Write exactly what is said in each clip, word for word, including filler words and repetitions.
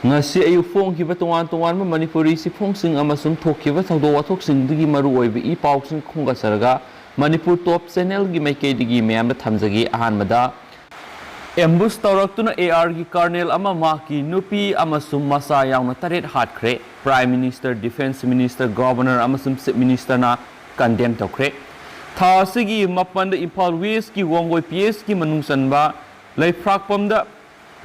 ꯉꯁꯤ ꯑꯌꯨꯛ ꯐꯣꯡꯈꯤꯕ ꯇꯣꯉꯥꯟ ꯇꯣꯉꯥꯟꯕ ꯃꯅꯤꯄꯨꯔꯤ ꯆꯦꯐꯣꯡꯁꯤꯡ ꯑꯃꯁꯨꯡ ꯊꯣꯛꯈꯤꯕ ꯊꯧꯗꯣꯛ ꯋꯥꯊꯣꯛꯁꯤꯡꯗꯨꯒꯤ ꯃꯔꯨꯑꯣꯏꯕ ꯏ ꯄꯥꯎꯁꯤꯡ ꯈꯣꯝꯒꯠꯆꯔꯒ ꯃꯅꯤꯄꯨꯔ ꯇꯣꯞ ꯆꯦꯅꯦꯜꯒꯤ ꯃꯥꯏꯀꯩꯗꯒꯤ ꯃꯌꯥꯝꯗ ꯊꯝꯖꯒꯦ꯫ ꯑꯍꯥꯟꯕꯗ, ꯑꯦꯝꯕꯨꯁ ꯇꯧꯔꯛꯇꯨꯅ ꯑꯦ ꯑꯥꯔꯒꯤ ꯀꯔꯅꯦꯜ ꯑꯃ, ꯃꯍꯥꯛꯀꯤ ꯅꯨꯄꯤ ꯑꯃꯁꯨꯡ ꯃꯆꯥ ꯌꯥꯎꯅ ꯇꯔꯦꯠ ꯍꯥꯠꯈ꯭ꯔꯦ꯫ Prime minister, defence minister, governor ꯑꯃꯁꯨꯡ ꯆꯤꯐ ꯃꯤꯅꯤꯁꯇꯔꯅ ꯀꯟꯗꯦꯝ ꯇꯧꯈ꯭ꯔꯦ꯫ ꯊꯥ ꯑꯁꯤꯒꯤ ꯃꯥꯄꯟꯗ ꯏꯝꯐꯥꯜ ꯋꯦꯁꯀꯤ ꯋꯥꯡꯒꯣꯏ ꯄꯤ ꯑꯦꯁꯀꯤ ꯃꯅꯨꯡ ꯆꯟꯕ ꯂꯩꯐ꯭ꯔꯥꯛꯄꯝꯗ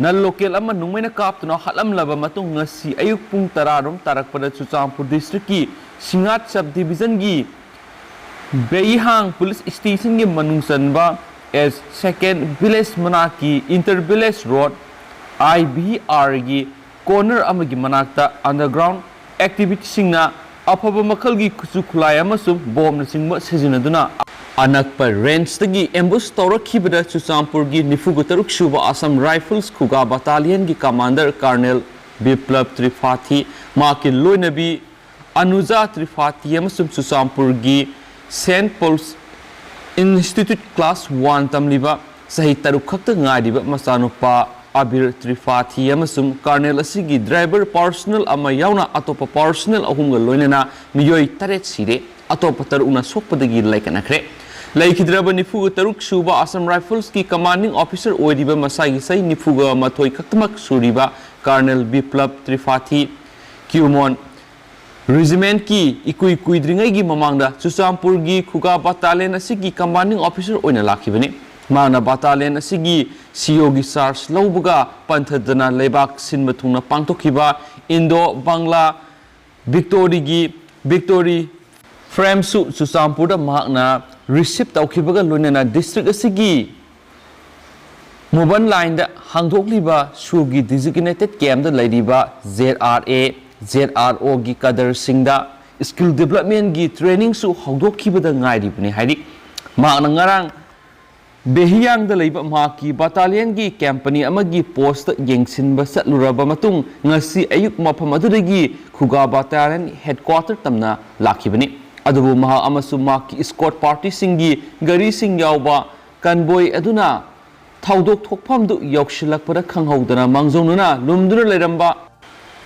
ꯅꯟ ꯂꯣꯀꯦꯜ ꯑꯃ ꯅꯣꯡꯃꯩꯅ ꯀꯥꯞꯇꯨꯅ ꯍꯥꯠꯂꯝꯂꯕ ꯃꯇꯨꯡ, ꯉꯁꯤ ꯑꯌꯨꯛ ꯄꯨꯡ ꯇꯔꯥ ꯔꯣꯝ ꯇꯥꯔꯛꯄꯗ ꯆꯨꯔꯆꯥꯟꯄꯨꯔ ꯗꯤꯁꯇ꯭ꯔꯤꯛꯀꯤ ꯁꯤꯡꯉꯥꯠ ꯁꯕ ꯗꯤꯕꯤꯖꯟꯒꯤ ꯕꯦꯏꯍꯥꯡ ꯄꯨꯂꯤꯁ ꯁ꯭ꯇꯦꯁꯟꯒꯤ ꯃꯅꯨꯡ ꯆꯟꯕ ꯑꯦꯁ ꯁꯦꯀꯦꯟ ꯚꯤꯂꯦꯖ ꯃꯅꯥꯛꯀꯤ ꯏꯟꯇꯔ ꯚꯤꯂꯦꯖ ꯔꯣꯗ, ꯑꯥꯏ ꯚꯤ ꯑꯥꯔꯒꯤ ꯀꯣꯔꯅꯔ ꯑꯃꯒꯤ ꯃꯅꯥꯛꯇ ꯑꯟꯗꯔꯒ꯭ꯔꯥꯎꯟ ꯑꯦꯛꯇꯤꯚꯤꯁꯁꯤꯡꯅ ꯑꯐꯕ ꯃꯈꯜꯒꯤ ꯈꯨꯠꯁꯨ ꯈꯨꯠꯂꯥꯏ ꯑꯃꯁꯨꯡ ꯕꯣꯝꯅꯆꯤꯡꯕ ꯁꯤꯖꯤꯟꯅꯗꯨꯅ ꯑꯅꯛꯄ ꯔꯦꯟꯖꯇꯒꯤ ꯑꯦꯝꯕꯨꯁ ꯇꯧꯔꯛꯈꯤꯕꯗ ꯆꯨꯔꯆꯥꯟꯄꯨꯔꯒꯤ ꯅꯤꯐꯨꯒ ꯇꯔꯨꯛ ꯁꯨꯕ ꯑꯁꯥꯝ ꯔꯥꯏꯐꯜꯁ ꯈꯨꯒꯥ ꯕꯠꯇꯥꯂꯤꯌꯟꯒꯤ ꯀꯃꯥꯟꯗꯔ ꯀꯔꯅꯦꯜ ꯕꯤꯄ꯭ꯂꯕ ꯇ꯭ꯔꯤꯄꯥꯊꯤ, ꯃꯍꯥꯛꯀꯤ ꯂꯣꯏꯅꯕꯤ ꯑꯅꯨꯖꯥ ꯇ꯭ꯔꯤꯄꯥꯊꯤ ꯑꯃꯁꯨꯡ ꯆꯨꯔꯆꯥꯟꯄꯨꯔꯒꯤ ꯁꯦꯟꯠ ꯄꯣꯜꯁ ꯏꯟꯁꯇꯤꯇ꯭ꯌꯨꯠ ꯀ꯭ꯂꯥꯁ ꯋꯥꯟ ꯇꯝꯂꯤꯕ ꯆꯍꯤ ꯇꯔꯨꯛ ꯈꯛꯇ ꯉꯥꯏꯔꯤꯕ ꯃꯆꯥꯅꯨꯄꯥ ꯑꯕꯤꯔ ꯇ꯭ꯔꯤꯄꯥꯊꯤ ꯑꯃꯁꯨꯡ ꯀꯔꯅꯦꯜ ꯑꯁꯤꯒꯤ ꯗ꯭ꯔꯥꯏꯚꯔ ꯄꯥꯔꯁꯣꯅꯦꯜ ꯑꯃ ꯌꯥꯎꯅ ꯑꯇꯣꯞꯄ ꯄꯥꯔꯁꯣꯅꯦꯜ ꯑꯍꯨꯝꯒ ꯂꯣꯏꯅꯅ ꯃꯤꯑꯣꯏ ꯇꯔꯦꯠ ꯁꯤꯔꯦ꯫ ꯑꯇꯣꯞꯄ ꯇꯔꯨꯛꯅ ꯁꯣꯛꯄꯗꯒꯤ ꯂꯥꯏꯀꯠꯅꯈ꯭ꯔꯦ꯫ ꯂꯩꯈꯤꯗ꯭ꯔꯕ ꯅꯤꯐꯨꯒ ꯇꯔꯨꯛ ꯁꯨꯕ ꯑꯁꯥꯝ ꯔꯥꯏꯐꯜꯁꯀꯤ ꯀꯃꯥꯟꯗꯤꯡ ꯑꯣꯐꯤꯁꯔ ꯑꯣꯏꯔꯤꯕ ꯃꯁꯥꯒꯤ ꯆꯍꯤ ꯅꯤꯐꯨꯒ ꯃꯥꯊꯣꯏ ꯈꯛꯇꯃꯛ ꯁꯨꯔꯤꯕ ꯀꯔꯅꯦꯜ ꯕꯤꯄ꯭ꯂꯕ ꯇ꯭ꯔꯤꯄꯥꯊꯤ ꯀ꯭ꯌꯨꯃꯣꯟ ꯔꯤꯖꯤꯃꯦꯟꯠꯀꯤ ꯏꯀꯨꯏ ꯀꯨꯏꯗ꯭ꯔꯤꯉꯩꯒꯤ ꯃꯃꯥꯡꯗ ꯆꯨꯔꯆꯥꯟꯄꯨꯔꯒꯤ ꯈꯨꯒꯥ ꯕꯠꯇꯥꯂꯤꯌꯟ ꯑꯁꯤꯒꯤ ꯀꯃꯥꯟꯗꯤꯡ ꯑꯣꯐꯤꯁꯔ ꯑꯣꯏꯅ ꯂꯥꯛꯈꯤꯕꯅꯤ꯫ ꯃꯍꯥꯛꯅ ꯕꯠꯇꯥꯂꯤꯌꯟ ꯑꯁꯤꯒꯤ ꯁꯤ ꯏ ꯑꯣꯒꯤ ꯆꯥꯔꯖ ꯂꯧꯕꯒ ꯄꯟꯊꯗꯅ ꯂꯩꯕꯥꯛ ꯁꯤꯟꯕ ꯊꯨꯡꯅ ꯄꯥꯡꯊꯣꯛꯈꯤꯕ ꯏꯟꯗꯣ ꯕꯪꯂꯥ ꯚꯤꯛꯇꯣꯔꯤꯒꯤ, ꯚꯤꯛꯇꯣꯔꯤ ꯐ꯭ꯔꯦꯝꯁꯨ ꯆꯨꯔꯆꯥꯟꯄꯨꯔꯗ ꯃꯍꯥꯛꯅ ꯔꯤꯁꯤꯞ ꯇꯧꯈꯤꯕꯒ ꯂꯣꯏꯅꯅ ꯗꯤꯁꯇ꯭ꯔꯤꯛ ꯑꯁꯤꯒꯤ ꯃꯨꯕꯟ ꯂꯥꯏꯟꯗ ꯍꯥꯡꯗꯣꯛꯂꯤꯕ ꯁꯨꯒꯤ ꯗꯤꯖꯤꯒꯅꯦꯇꯦꯗ ꯀꯦꯝꯞꯇ ꯂꯩꯔꯤꯕ Z R A, Z R ꯑꯣꯒꯤ ꯀꯗꯔꯁꯤꯡꯗ ꯁ꯭ꯀꯤꯜ ꯗꯤꯕ꯭ꯂꯞꯃꯦꯟꯒꯤ ꯇ꯭ꯔꯦꯅꯤꯡꯁꯨ ꯍꯧꯗꯣꯛꯈꯤꯕꯗ ꯉꯥꯏꯔꯤꯕꯅꯤ ꯍꯥꯏꯔꯤ꯫ ꯃꯍꯥꯛꯅ ꯉꯔꯥꯡ ꯕꯦꯍꯤꯌꯥꯡꯗ ꯂꯩꯕ ꯃꯍꯥꯛꯀꯤ ꯕꯠꯇꯥꯂꯤꯌꯟꯒꯤ ꯀꯦꯝꯄꯅꯤ ꯑꯃꯒꯤ ꯄꯣꯁꯇ ꯌꯦꯡꯁꯤꯟꯕ ꯆꯠꯂꯨꯔꯕ ꯃꯇꯨꯡ, ꯉꯁꯤ ꯑꯌꯨꯛ ꯃꯐꯝ ꯑꯗꯨꯗꯒꯤ ꯈꯨꯒꯥ ꯕꯠꯇꯥꯂꯤꯌꯟ ꯍꯦꯗꯀ꯭ꯋꯥꯇꯔ ꯇꯝꯅ ꯂꯥꯛꯈꯤꯕꯅꯤ꯫ ꯑꯗꯨꯕꯨ ꯃꯍꯥꯛ ꯑꯃꯁꯨꯡ ꯃꯍꯥꯛꯀꯤ ꯏꯁꯀꯣꯔꯠ ꯄꯥꯔꯇꯤꯁꯤꯡꯒꯤ ꯒꯥꯔꯤꯁꯤꯡ ꯌꯥꯎꯕ ꯀꯟꯕꯣꯏ ꯑꯗꯨꯅ ꯊꯧꯗꯣꯛ ꯊꯣꯛꯐꯝꯗꯨ ꯌꯧꯁꯤꯜꯂꯛꯄꯗ ꯈꯪꯍꯧꯗꯅ ꯃꯥꯡꯖꯧꯅꯅ ꯂꯨꯝꯗꯨꯅ ꯂꯩꯔꯝꯕ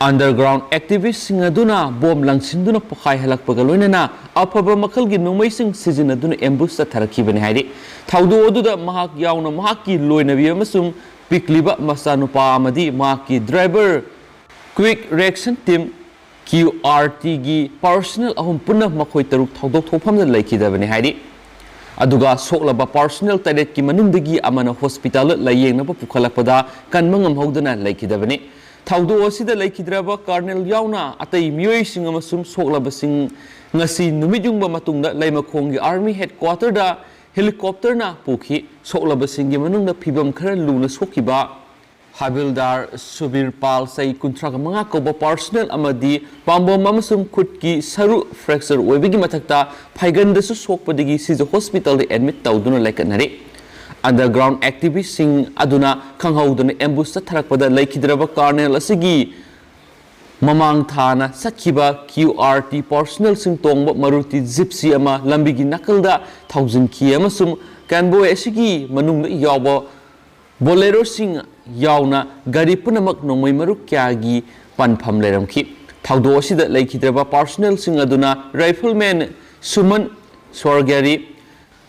Underground activistꯁꯤꯡ ꯑꯗꯨꯅ ꯕꯣꯝ ꯂꯪꯁꯤꯟꯗꯨꯅ ꯄꯣꯈꯥꯏꯍꯜꯂꯛꯄꯒ ꯂꯣꯏꯅꯅ ꯑꯐꯕ ꯃꯈꯜꯒꯤ ꯅꯣꯡꯃꯩꯁꯤꯡ ꯁꯤꯖꯤꯟꯅꯗꯨꯅ ambush ꯆꯠꯊꯔꯛꯈꯤꯕꯅꯤ ꯍꯥꯏꯔꯤ꯫ ꯊꯧꯗꯣꯛ ꯑꯗꯨꯗ ꯃꯍꯥꯛ ꯌꯥꯎꯅ ꯃꯍꯥꯛꯀꯤ ꯂꯣꯏꯅꯕꯤ ꯑꯃꯁꯨꯡ ꯄꯤꯛꯂꯤꯕ ꯃꯆꯥꯅꯨꯄꯥ ꯑꯃꯗꯤ ꯃꯍꯥꯛꯀꯤ driver, Quick Reaction Team, Q R Tꯒꯤ personnel ꯑꯍꯨꯝ ꯄꯨꯟꯅ ꯃꯈꯣꯏ ꯇꯔꯨꯛ ꯊꯧꯗꯣꯛ ꯊꯣꯛꯐꯝꯗ ꯂꯩꯈꯤꯗꯕꯅꯤ ꯍꯥꯏꯔꯤ꯫ ꯑꯗꯨꯒ ꯁꯣꯛꯂꯕ personnel ꯇꯔꯦꯠꯀꯤ ꯃꯅꯨꯡꯗꯒꯤ ꯑꯃꯅ hospitalꯗ ꯂꯥꯌꯦꯡꯅꯕ ꯄꯨꯈꯠꯂꯛꯄꯗ ꯀꯟꯕ ꯉꯝꯍꯧꯗꯅ ꯂꯩꯈꯤꯗꯕꯅꯤ꯫ ꯊꯧꯗꯣꯛ ꯑꯁꯤꯗ ꯂꯩꯈꯤꯗ꯭ꯔꯕ colonel ꯌꯥꯎꯅ ꯑꯇꯩ ꯃꯤꯑꯣꯏꯁꯤꯡ ꯑꯃꯁꯨꯡ ꯁꯣꯛꯂꯕꯁꯤꯡ ꯉꯁꯤ ꯅꯨꯃꯤꯠ ꯌꯨꯡꯕ ꯃꯇꯨꯡꯗ ꯂꯩꯃꯈꯣꯡꯒꯤ army headquarterꯗ helicopterꯅ ꯄꯨꯈꯤ꯫ ꯁꯣꯛꯂꯕꯁꯤꯡꯒꯤ ꯃꯅꯨꯡꯗ ꯐꯤꯚꯝ ꯈꯔ ꯂꯨꯅ ꯁꯣꯛꯈꯤꯕ ꯍꯕꯤꯜꯗꯥꯔ ꯁꯨꯕꯤꯔ ꯄꯥꯜ, ꯆꯍꯤ ꯀꯨꯟꯊ꯭ꯔꯥ ꯃꯉꯥ ꯀꯧꯕ, personnel ꯑꯃꯗꯤ ꯄꯥꯝꯕꯣꯝ ꯑꯃꯁꯨꯡ ꯈꯨꯠꯀꯤ ꯁꯔꯨ fracture ꯑꯣꯏꯕꯒꯤ ꯃꯊꯛꯇ ꯐꯥꯏꯒꯟꯗꯁꯨ ꯁꯣꯛꯄꯗꯒꯤ ꯁꯤꯖ hospitalꯗ admit ꯇꯧꯗꯨꯅ ꯂꯥꯏꯀꯠꯅꯔꯤ꯫ Underground activistꯁꯤꯡ ꯑꯗꯨꯅ ꯈꯪꯍꯧꯗꯅ ambush ꯆꯠꯊꯔꯛꯄꯗ ꯂꯩꯈꯤꯗ꯭ꯔꯕ colonel ꯑꯁꯤꯒꯤ ꯃꯃꯥꯡ ꯊꯥꯅ ꯆꯠꯈꯤꯕ Q R T personnelꯁꯤꯡ ꯇꯣꯡꯕ Maruti Gypsy ꯑꯃ ꯂꯝꯕꯤꯒꯤ ꯅꯥꯀꯜꯗ ꯊꯧꯖꯤꯟꯈꯤ ꯑꯃꯁꯨꯡ convoy ꯑꯁꯤꯒꯤ ꯃꯅꯨꯡꯗ ꯌꯥꯎꯕ Boleroꯁꯤꯡ ꯌꯥꯎꯅ ꯒꯥꯔꯤ ꯄꯨꯝꯅꯃꯛ ꯅꯣꯡꯃꯩ ꯃꯔꯨ ꯀꯌꯥꯒꯤ ꯄꯟꯐꯝ ꯂꯩꯔꯝꯈꯤ꯫ ꯊꯧꯗꯣꯛ ꯑꯁꯤꯗ ꯂꯩꯈꯤꯗ꯭ꯔꯕ personnelꯁꯤꯡ ꯑꯗꯨꯅ Rifleman ꯁꯨꯃꯟ ꯁ꯭ꯋꯔꯒ꯭ꯌꯥꯔꯤ,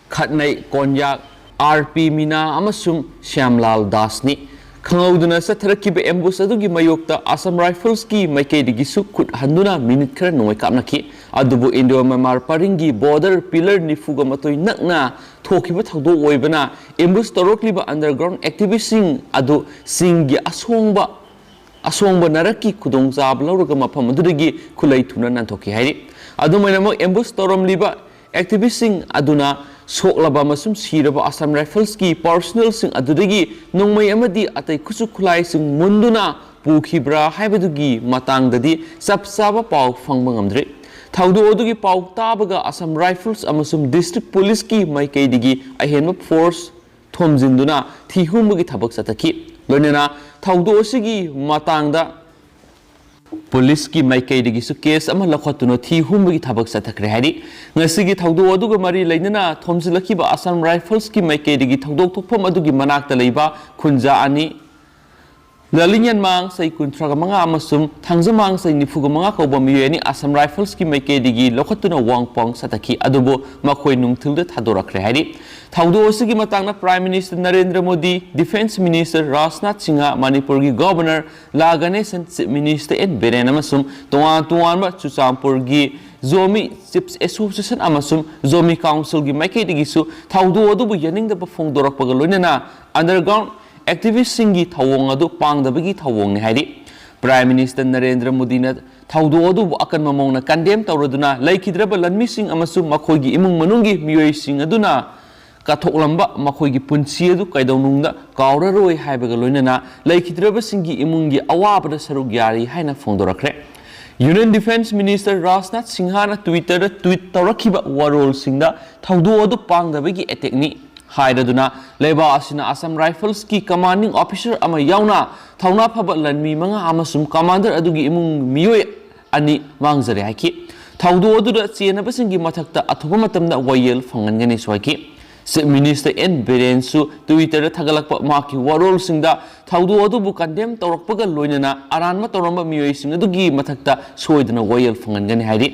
ꯈꯠꯅꯩ ꯀꯣꯟꯌꯥꯛ, R P ꯃꯤꯅꯥ ꯑꯃꯁꯨꯡ ꯁ꯭ꯌꯥꯝꯂꯥꯜ ꯗꯥꯁꯅꯤ꯫ ꯈꯪꯍꯧꯗꯅ ꯆꯠꯊꯔꯛꯈꯤꯕ ambush ꯑꯗꯨꯒꯤ ꯃꯥꯌꯣꯛꯇ Assam Riflesꯀꯤ ꯃꯥꯏꯀꯩꯗꯒꯤꯁꯨ ꯈꯨꯠ ꯍꯟꯗꯨꯅ minute ꯈꯔ ꯅꯣꯡꯃꯩ ꯀꯥꯞꯅꯈꯤ꯫ ꯑꯗꯨꯕꯨ Indo-Myanmar ꯄꯔꯤꯡꯒꯤ border pillar ꯅꯤꯐꯨꯒ ꯃꯥꯊꯣꯏ ꯅꯛꯅ ꯊꯣꯛꯈꯤꯕ ꯊꯧꯗꯣꯛ ꯑꯣꯏꯕꯅ ambush ꯇꯧꯔꯛꯂꯤꯕ underground activistꯁꯤꯡ ꯑꯗꯨ ꯆꯤꯡꯒꯤ ꯑꯁꯣꯡꯕ ꯑꯁꯣꯡꯕ ꯅꯔꯛꯀꯤ ꯈꯨꯗꯣꯡꯆꯥꯕ ꯂꯧꯔꯒ ꯃꯐꯝ ꯑꯗꯨꯗꯒꯤ ꯈꯨꯠꯂꯩ ꯊꯨꯅ ꯅꯥꯟꯊꯣꯛꯈꯤ ꯍꯥꯏꯔꯤ꯫ ꯑꯗꯨꯃꯥꯏꯅꯃꯛ ambush ꯇꯧꯔꯝꯂꯤꯕ activistꯁꯤꯡ ꯑꯗꯨꯅ ꯁꯣꯛꯂꯕ ꯑꯃꯁꯨꯡ ꯁꯤꯔꯕ Assam Riflesꯀꯤ personnelꯁꯤꯡ ꯑꯗꯨꯗꯒꯤ ꯅꯣꯡꯃꯩ ꯑꯃꯗꯤ ꯑꯇꯩ ꯈꯨꯠꯁꯨ ꯈꯨꯠꯂꯥꯏꯁꯤꯡ ꯃꯨꯟꯗꯨꯅ ꯄꯨꯈꯤꯕ꯭ꯔꯥ ꯍꯥꯏꯕꯗꯨꯒꯤ ꯃꯇꯥꯡꯗꯗꯤ ꯆꯞ ꯆꯥꯕ ꯄꯥꯎ ꯐꯪꯕ ꯉꯝꯗ꯭ꯔꯤ꯫ ꯊꯧꯗꯣꯛ ꯑꯗꯨꯒꯤ ꯄꯥꯎ ꯇꯥꯕꯒ Assam Rifles ꯑꯃꯁꯨꯡ district policeꯀꯤ ꯃꯥꯏꯀꯩꯗꯒꯤ ꯑꯍꯦꯟꯕ force ꯊꯣꯝꯖꯤꯟꯗꯨꯅ ꯊꯤ ꯍꯨꯝꯕꯒꯤ ꯊꯕꯛ ꯆꯠꯊꯈꯤ꯫ ꯂꯣꯏꯅꯅ ꯊꯧꯗꯣꯛ ꯑꯁꯤꯒꯤ ꯃꯇꯥꯡꯗ policeꯀꯤ ꯃꯥꯏꯀꯩꯗꯒꯤꯁꯨ case ꯑꯃ ꯂꯧꯈꯠꯇꯨꯅ ꯊꯤ ꯍꯨꯝꯕꯒꯤ ꯊꯕꯛ ꯆꯠꯊꯈ꯭ꯔꯦ ꯍꯥꯏꯔꯤ꯫ ꯉꯁꯤꯒꯤ ꯊꯧꯗꯣꯛ ꯑꯗꯨꯒ ꯃꯔꯤ ꯂꯩꯅꯅ ꯊꯣꯝꯖꯤꯜꯂꯛꯈꯤꯕ Assam Riflesꯀꯤ ꯃꯥꯏꯀꯩꯗꯒꯤ ꯊꯧꯗꯣꯛ ꯊꯣꯛꯐꯝ ꯑꯗꯨꯒꯤ ꯃꯅꯥꯛꯇ ꯂꯩꯕ ꯈꯨꯟꯖꯥ ꯑꯅꯤ ꯂꯥꯂꯤꯡꯌꯥꯟꯃꯥꯡ ꯆꯍꯤ ꯀꯨꯟꯊ꯭ꯔꯥꯒ ꯃꯉꯥ ꯑꯃꯁꯨꯡ ꯊꯥꯡꯖꯃꯥꯡ ꯆꯍꯤ ꯅꯤꯐꯨꯒ ꯃꯉꯥ ꯀꯧꯕ ꯃꯤꯑꯣꯏ ꯑꯅꯤ ꯑꯁꯥꯝ ꯔꯥꯏꯐꯜꯁꯀꯤ ꯃꯥꯏꯀꯩꯗꯒꯤ ꯂꯧꯈꯠꯇꯨꯅ ꯋꯥꯡꯄꯥꯡ ꯆꯠꯊꯈꯤ, ꯑꯗꯨꯕꯨ ꯃꯈꯣꯏ ꯅꯨꯡꯊꯤꯜꯗ ꯊꯥꯗꯣꯔꯛꯈ꯭ꯔꯦ ꯍꯥꯏꯔꯤ꯫ ꯊꯧꯗꯣꯛ ꯑꯁꯤꯒꯤ ꯃꯇꯥꯡꯗ Prime Minister Narendra Modi, Defence Minister Rajnath Singh, ꯃꯅꯤꯄꯨꯔꯒꯤ Governor ꯂꯥ ꯒꯅꯦꯁꯟ, Chief Minister ꯑꯦꯟ ꯕꯤꯔꯦꯟ ꯑꯃꯁꯨꯡ ꯇꯣꯉꯥꯟ ꯇꯣꯉꯥꯟꯕ ꯆꯨꯔꯆꯥꯟꯄꯨꯔꯒꯤ ꯖꯣꯃꯤ Chiefs Association ꯑꯃꯁꯨꯡ ꯖꯣꯃꯤ Councilꯒꯤ ꯃꯥꯏꯀꯩꯗꯒꯤꯁꯨ ꯊꯧꯗꯣꯛ ꯑꯗꯨꯕꯨ ꯌꯥꯅꯤꯡꯗꯕ ꯐꯣꯡꯗꯣꯔꯛꯄꯒ ꯂꯣꯏꯅꯅ underground activistꯁꯤꯡꯒꯤ ꯊꯧꯑꯣꯡ ꯑꯗꯨ ꯄꯥꯡꯗꯕꯒꯤ ꯊꯧꯑꯣꯡꯅꯤ ꯍꯥꯏꯔꯤ꯫ Prime Minister ꯅꯔꯦꯟꯗ꯭ꯔ ꯃꯣꯗꯤꯅ ꯊꯧꯗꯣꯛ ꯑꯗꯨꯕꯨ ꯑꯀꯟꯕ ꯃꯑꯣꯡꯗ condemn ꯇꯧꯔꯗꯨꯅ ꯂꯩꯈꯤꯗ꯭ꯔꯕ ꯂꯟꯃꯤꯁꯤꯡ ꯑꯃꯁꯨꯡ ꯃꯈꯣꯏꯒꯤ ꯏꯃꯨꯡ ꯃꯅꯨꯡꯒꯤ ꯃꯤꯑꯣꯏꯁꯤꯡ ꯑꯗꯨꯅ ꯀꯠꯊꯣꯛꯂꯝꯕ ꯃꯈꯣꯏꯒꯤ ꯄꯨꯟꯁꯤ ꯑꯗꯨ ꯀꯩꯗꯧꯅꯨꯡꯗ ꯀꯥꯎꯔꯔꯣꯏ ꯍꯥꯏꯕꯒ ꯂꯣꯏꯅꯅ ꯂꯩꯈꯤꯗ꯭ꯔꯕꯁꯤꯡꯒꯤ ꯏꯃꯨꯡꯒꯤ ꯑꯋꯥꯕꯗ ꯁꯔꯨꯛ ꯌꯥꯔꯤ ꯍꯥꯏꯅ ꯐꯣꯡꯗꯣꯔꯛꯈ꯭ꯔꯦ꯫ Union Defence Minister ꯔꯥꯖꯅꯥꯊ ꯁꯤꯡꯍꯅ Twitterꯗ tweet ꯇꯧꯔꯛꯈꯤꯕ ꯋꯥꯔꯣꯜꯁꯤꯡꯗ ꯊꯧꯗꯣꯛ ꯑꯗꯨ ꯄꯥꯡꯗꯕꯒꯤ attackꯅꯤ ꯍꯥꯏꯔꯗꯨꯅ ꯂꯩꯕꯥꯛ ꯑꯁꯤꯅ Assam Riflesꯀꯤ commanding officer ꯑꯃ ꯌꯥꯎꯅ ꯊꯧꯅꯥ ꯐꯕ ꯂꯟꯃꯤ ꯃꯉꯥ ꯑꯃꯁꯨꯡ commander ꯑꯗꯨꯒꯤ ꯏꯃꯨꯡ ꯃꯤꯑꯣꯏ ꯑꯅꯤ ꯃꯥꯡꯖꯔꯦ ꯍꯥꯏꯈꯤ꯫ ꯊꯧꯗꯣꯛ ꯑꯗꯨꯗ ꯆꯦꯟꯅꯕꯁꯤꯡꯒꯤ ꯃꯊꯛꯇ ꯑꯊꯨꯕ ꯃꯇꯝꯗ ꯋꯥꯌꯦꯜ ꯐꯪꯍꯟꯒꯅꯤꯁꯨ ꯍꯥꯏꯈꯤ꯫ Chief Minister ꯑꯦꯟ ꯕꯤꯔꯦꯟꯁꯨ Twitterꯗ ꯊꯥꯒꯠꯂꯛꯄ ꯃꯍꯥꯛꯀꯤ ꯋꯥꯔꯣꯜꯁꯤꯡꯗ ꯊꯧꯗꯣꯛ ꯑꯗꯨꯕꯨ condemn ꯇꯧꯔꯛꯄꯒ ꯂꯣꯏꯅꯅ ꯑꯔꯥꯟꯕ ꯇꯧꯔꯝꯕ ꯃꯤꯑꯣꯏꯁꯤꯡ ꯑꯗꯨꯒꯤ ꯃꯊꯛꯇ ꯁꯣꯏꯗꯅ ꯋꯥꯌꯦꯜ ꯐꯪꯍꯟꯒꯅꯤ ꯍꯥꯏꯔꯤ꯫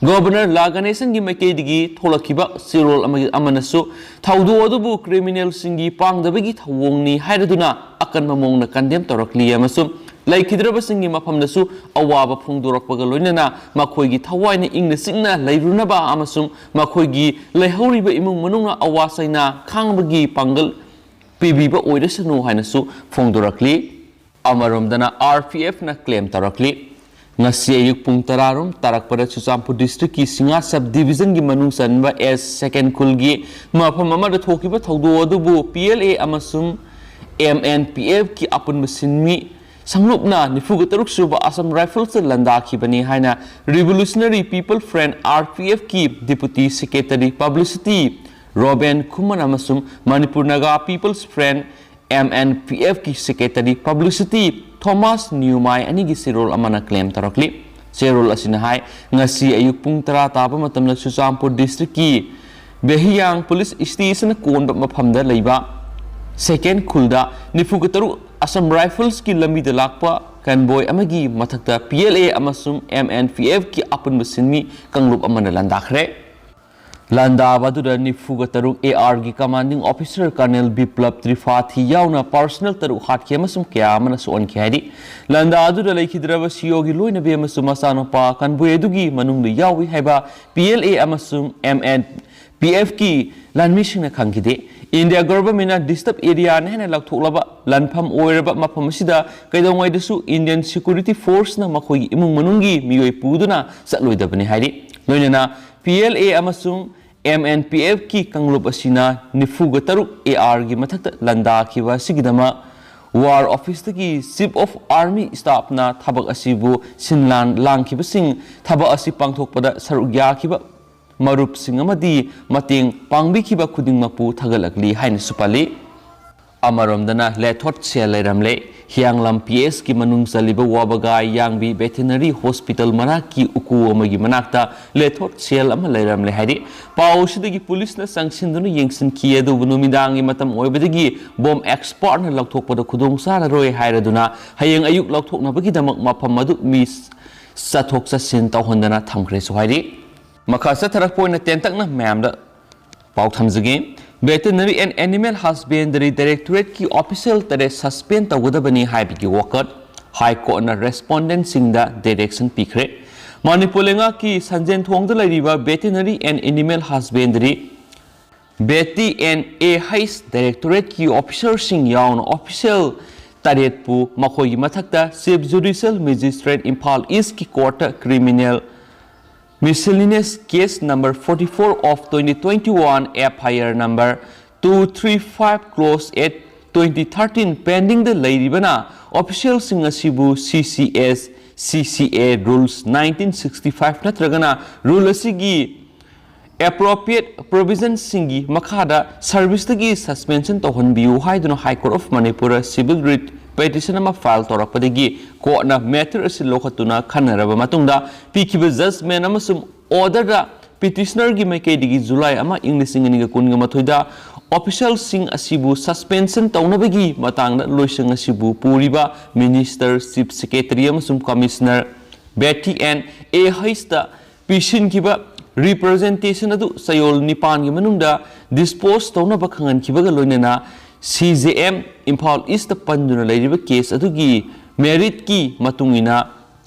Governor ꯂꯥ ꯒꯅꯦꯁꯟꯒꯤ ꯃꯥꯏꯀꯩꯗꯒꯤ ꯊꯣꯛꯂꯛꯈꯤꯕ ꯆꯦꯔꯣꯜ ꯑꯃꯒꯤ, ꯑꯃꯅꯁꯨ ꯊꯧꯗꯣꯛ ꯑꯗꯨꯕꯨ criminalꯁꯤꯡꯒꯤ ꯄꯥꯡꯗꯕꯒꯤ ꯊꯧꯑꯣꯡꯅꯤ ꯍꯥꯏꯔꯗꯨꯅ ꯑꯀꯟꯕ ꯃꯑꯣꯡꯗ condemn ꯇꯧꯔꯛꯂꯤ ꯑꯃꯁꯨꯡ ꯂꯩꯈꯤꯗ꯭ꯔꯕꯁꯤꯡꯒꯤ ꯃꯐꯝꯗꯁꯨ ꯑꯋꯥꯕ ꯐꯣꯡꯗꯣꯔꯛꯄꯒ ꯂꯣꯏꯅꯅ ꯃꯈꯣꯏꯒꯤ ꯊꯋꯥꯏꯅ ꯏꯪꯅ ꯆꯤꯛꯅ ꯂꯩꯔꯨꯅꯕ ꯑꯃꯁꯨꯡ ꯃꯈꯣꯏꯒꯤ ꯂꯩꯍꯧꯔꯤꯕ ꯏꯃꯨꯡ ꯃꯅꯨꯡꯅ ꯑꯋꯥ ꯆꯩꯅꯥ ꯈꯥꯡꯕꯒꯤ ꯄꯥꯡꯒꯜ ꯄꯤꯕꯤꯕ ꯑꯣꯏꯔꯁꯅꯨ ꯍꯥꯏꯅꯁꯨ ꯐꯣꯡꯗꯣꯔꯛꯂꯤ꯫ ꯑꯃꯔꯣꯝꯗꯅ RPFꯅ claim ꯇꯧꯔꯛꯂꯤ꯫ ꯉꯁꯤ ꯑꯌꯨꯛ ꯄꯨꯡ ꯇꯔꯥ ꯔꯣꯝ ꯇꯥꯔꯛꯄꯗ ꯆꯨꯔꯆꯥꯟꯄꯨꯔ districtꯀꯤ ꯁꯤꯡꯍꯥ sub divisionꯒꯤ ꯃꯅꯨꯡ ꯆꯟꯕ ꯑꯦꯁ ꯁꯦꯀꯦꯟ ꯈꯨꯜꯒꯤ ꯃꯐꯝ ꯑꯃꯗ ꯊꯣꯛꯈꯤꯕ ꯊꯧꯗꯣꯛ ꯑꯗꯨꯕꯨ PLA ꯑꯃꯁꯨꯡ MNPFꯀꯤ ꯑꯄꯨꯟꯕ ꯁꯤꯟꯃꯤ ꯁꯪꯂꯨꯞꯅ ꯅꯤꯐꯨꯒ ꯇꯔꯨꯛ ꯁꯨꯕ Assam Riflesꯇ ꯂꯥꯟꯗꯥꯈꯤꯕꯅꯤ ꯍꯥꯏꯅ Revolutionary People Front, RPFꯀꯤ Deputy Secretary Publicity ꯔꯣꯕꯦꯟ ꯈꯨꯃꯟ ꯑꯃꯁꯨꯡ Manipur Naga People's Front, MNPFꯀꯤ Secretary Publicity ꯊꯣꯃꯥꯁ ꯅ꯭ꯌꯨꯃꯥꯏ ꯑꯅꯤꯒꯤ ꯆꯦꯔꯣꯜ ꯑꯃꯅ claim ꯇꯧꯔꯛꯂꯤ꯫ ꯆꯦꯔꯣꯜ ꯑꯁꯤꯅ ꯍꯥꯏ, ꯉꯁꯤ ꯑꯌꯨꯛ ꯄꯨꯡ ꯇꯔꯥ ꯇꯥꯕ ꯃꯇꯝꯗ ꯆꯨꯔꯆꯥꯟꯄꯨꯔ districtꯀꯤ ꯕꯦꯍꯤꯌꯥꯡ police station ꯀꯣꯟꯕ ꯃꯐꯝꯗ ꯂꯩꯕ ꯁꯦꯀꯦꯟ ꯈꯨꯜꯗ ꯅꯤꯐꯨꯒ ꯇꯔꯨꯛ Assam Riflesꯀꯤ ꯂꯝꯕꯤꯗ ꯂꯥꯛꯄ convoy ꯑꯃꯒꯤ ꯃꯊꯛꯇ P L A ꯑꯃꯁꯨꯡ M N P Fꯀꯤ ꯑꯄꯨꯟꯕ ꯁꯤꯟꯃꯤ ꯀꯥꯡꯂꯨꯞ ꯑꯃꯅ ꯂꯥꯟꯗꯥꯈ꯭ꯔꯦ꯫ ꯂꯥꯟꯗꯥꯕ ꯑꯗꯨꯗ ꯅꯤꯐꯨꯒ ꯇꯔꯨꯛ ARꯒꯤ commanding officer Colonel Biplab Tripathi ꯌꯥꯎꯅ personnel ꯇꯔꯨꯛ ꯍꯥꯠꯈꯤ ꯑꯃꯁꯨꯡ ꯀꯌꯥ ꯑꯃꯅ ꯁꯣꯛꯍꯟꯈꯤ ꯍꯥꯏꯔꯤ꯫ ꯂꯥꯟꯗꯥ ꯑꯗꯨꯗ ꯂꯩꯈꯤꯗ꯭ꯔꯕ COꯒꯤ ꯂꯣꯏꯅꯕꯤ ꯑꯃꯁꯨꯡ ꯃꯆꯥꯅꯨꯄꯥ convoy ꯑꯗꯨꯒꯤ ꯃꯅꯨꯡꯗ ꯌꯥꯎꯏ ꯍꯥꯏꯕ P L A ꯑꯃꯁꯨꯡ M N P Fꯀꯤ ꯂꯥꯟꯃꯤꯁꯤꯡꯅ ꯈꯪꯈꯤꯗꯦ꯫ India governmentꯅ disturb areaꯅ ꯍꯦꯟꯅ ꯂꯥꯎꯊꯣꯛꯂꯕ ꯂꯥꯟꯐꯝ ꯑꯣꯏꯔꯕ ꯃꯐꯝ ꯑꯁꯤꯗ ꯀꯩꯗꯧꯉꯩꯗꯁꯨ Indian security forceꯅ ꯃꯈꯣꯏꯒꯤ ꯏꯃꯨꯡ ꯃꯅꯨꯡꯒꯤ ꯃꯤꯑꯣꯏ ꯄꯨꯗꯨꯅ ꯆꯠꯂꯣꯏꯗꯕꯅꯤ ꯍꯥꯏꯔꯤ꯫ ꯂꯣꯏꯅꯅ P L A ꯑꯃꯁꯨꯡ M N P Fꯀꯤ ꯀꯥꯡꯂꯨꯞ ꯑꯁꯤꯅ ꯅꯤꯐꯨꯒ ꯇꯔꯨꯛ ARꯒꯤ ꯃꯊꯛꯇ ꯂꯥꯟꯗꯥꯈꯤꯕ ꯑꯁꯤꯒꯤꯗꯃꯛ War Officeꯇꯒꯤ Chief of Army Staffꯅ ꯊꯕꯛ ꯑꯁꯤꯕꯨ ꯁꯤꯟ ꯂꯥꯡ ꯂꯥꯡꯈꯤꯕꯁꯤꯡ, ꯊꯕꯛ ꯑꯁꯤ ꯄꯥꯡꯊꯣꯛꯄꯗ ꯁꯔꯨꯛ ꯌꯥꯈꯤꯕ ꯃꯔꯨꯞꯁꯤꯡ ꯑꯃꯗꯤ ꯃꯇꯦꯡ ꯄꯥꯡꯕꯤꯈꯤꯕ ꯈꯨꯗꯤꯡꯃꯛꯄꯨ ꯊꯥꯒꯠꯂꯛꯂꯤ ꯍꯥꯏꯅꯁꯨ ꯄꯜꯂꯤ꯫ ꯑꯃꯔꯣꯝꯗꯅ ꯂꯦꯊꯣꯠ ꯁꯦꯜ ꯂꯩꯔꯝꯂꯦ꯫ ꯍꯤꯌꯥꯡꯂꯝ P Sꯀꯤ ꯃꯅꯨꯡ ꯆꯜꯂꯤꯕ ꯋꯥꯕꯒꯥꯏ ꯌꯥꯡꯕꯤ Veterinary Hospital ꯃꯅꯥꯛꯀꯤ ꯎꯀꯨ ꯑꯃꯒꯤ ꯃꯅꯥꯛꯇ ꯂꯦꯊꯣꯠ ꯁꯦꯜ ꯑꯃ ꯂꯩꯔꯝꯂꯦ ꯍꯥꯏꯔꯤ꯫ ꯄꯥꯎ ꯑꯁꯤꯗꯒꯤ ꯄꯨꯂꯤꯁꯅ ꯆꯪꯁꯤꯟꯗꯨꯅ ꯌꯦꯡꯁꯤꯟꯈꯤ, ꯑꯗꯨꯕꯨ ꯅꯨꯃꯤꯗꯥꯡꯒꯤ ꯃꯇꯝ ꯑꯣꯏꯕꯗꯒꯤ bomb expertꯅ ꯂꯧꯊꯣꯛꯄꯗ ꯈꯨꯗꯣꯡ ꯆꯥꯔꯔꯣꯏ ꯍꯥꯏꯔꯗꯨꯅ ꯍꯌꯦꯡ ꯑꯌꯨꯛ ꯂꯧꯊꯣꯛꯅꯕꯒꯤꯗꯃꯛ ꯃꯐꯝ ꯑꯗꯨ ꯃꯤ ꯆꯠꯊꯣꯛ ꯆꯠꯁꯤꯟ ꯇꯧꯍꯟꯗꯅ ꯊꯝꯈ꯭ꯔꯦꯁꯨ ꯍꯥꯏꯔꯤ꯫ ꯃꯈꯥ ꯆꯠꯊꯔꯛꯄ ꯑꯣꯏꯅ ꯇꯦꯟꯇꯛꯅ ꯃꯌꯥꯝꯗ ꯄꯥꯎ ꯊꯝꯖꯒꯦ꯫ Veterinary and Animal Husbandry Directorateꯀꯤ official ꯇꯔꯦꯠ suspend ꯇꯧꯒꯗꯕꯅꯤ ꯍꯥꯏꯕꯒꯤ ꯋꯥꯀꯠ High Courtꯅ respondentꯁꯤꯡꯗ direction ꯄꯤꯈ꯭ꯔꯦ꯫ ꯃꯅꯤꯄꯨꯔ ꯂꯩꯉꯥꯛꯀꯤ ꯁꯟꯖꯦꯟ ꯊꯣꯡꯗ ꯂꯩꯔꯤꯕ Veterinary and Animal Husbandry, Vety and A H Directorateꯀꯤ officerꯁꯤꯡ ꯌꯥꯎꯅ official ꯇꯔꯦꯠꯄꯨ, ꯃꯈꯣꯏꯒꯤ ꯃꯊꯛꯇ Chief Judicial Magistrate Imphal Eastꯀꯤ courtꯇ criminal miscellaneous case number forty-four of twenty twenty-one, F I R number two three five closed at twenty thirteen pendingꯗ ꯂꯩꯔꯤꯕꯅ officialꯁꯤꯡ ꯑꯁꯤꯕꯨ C C S, C C A rules nineteen sixty-five ꯅꯠꯇ꯭ꯔꯒꯅ rule ꯑꯁꯤꯒꯤ appropriate provisionꯁꯤꯡꯒꯤ ꯃꯈꯥꯗ serviceꯇꯒꯤ suspension ꯇꯧꯍꯟꯕꯤꯌꯨ ꯍꯥꯏꯗꯨꯅ High Court of Manipurꯗ civil writ petition ꯑꯃ file ꯇꯧꯔꯛꯄꯗꯒꯤ courtꯅ matter ꯑꯁꯤ ꯂꯧꯈꯠꯇꯨꯅ ꯈꯟꯅꯔꯕ ꯃꯇꯨꯡꯗ ꯄꯤꯈꯤꯕ judgment ꯑꯃꯁꯨꯡ orderꯗ petitionerꯒꯤ ꯃꯥꯏꯀꯩꯗꯒꯤ July ꯑꯃ, ꯏꯪ ꯂꯤꯁꯤꯡ ꯑꯅꯤꯒ ꯀꯨꯟꯒ ꯃꯥꯊꯣꯏꯗ ꯑꯣꯐꯤꯁꯤꯌꯦꯜꯁꯤꯡ ꯑꯁꯤꯕꯨ ꯁꯁꯄꯦꯟꯁꯟ ꯇꯧꯅꯕꯒꯤ ꯃꯇꯥꯡꯗ ꯂꯣꯏꯁꯪ ꯑꯁꯤꯕꯨ ꯄꯨꯔꯤꯕ ꯃꯤꯅꯤꯁꯇꯔ, ꯆꯤꯐ ꯁꯦꯀ꯭ꯔꯦꯇꯔꯤ ꯑꯃꯁꯨꯡ ꯀꯃꯤꯁꯅꯔ ꯕꯦꯊꯤ ꯑꯦꯟ ꯑꯦ ꯍꯩꯁꯇ ꯄꯤꯁꯤꯟꯈꯤꯕ ꯔꯤꯄ꯭ꯔꯖꯦꯟꯇꯦꯁꯟ ꯑꯗꯨ ꯆꯌꯣꯜ ꯅꯤꯄꯥꯟꯒꯤ ꯃꯅꯨꯡꯗ ꯗꯤꯁꯄꯣꯖ ꯇꯧꯅꯕ ꯈꯪꯍꯟꯈꯤꯕꯒ ꯂꯣꯏꯅꯅ ꯁꯤ ꯖꯦ ꯑꯦꯝ ꯏꯝꯐꯥꯜ ꯏꯁꯇ ꯄꯟꯗꯨꯅ ꯂꯩꯔꯤꯕ ꯀꯦꯁ ꯑꯗꯨꯒꯤ ꯃꯦꯔꯤꯠꯀꯤ ꯃꯇꯨꯡ ꯏꯟꯅ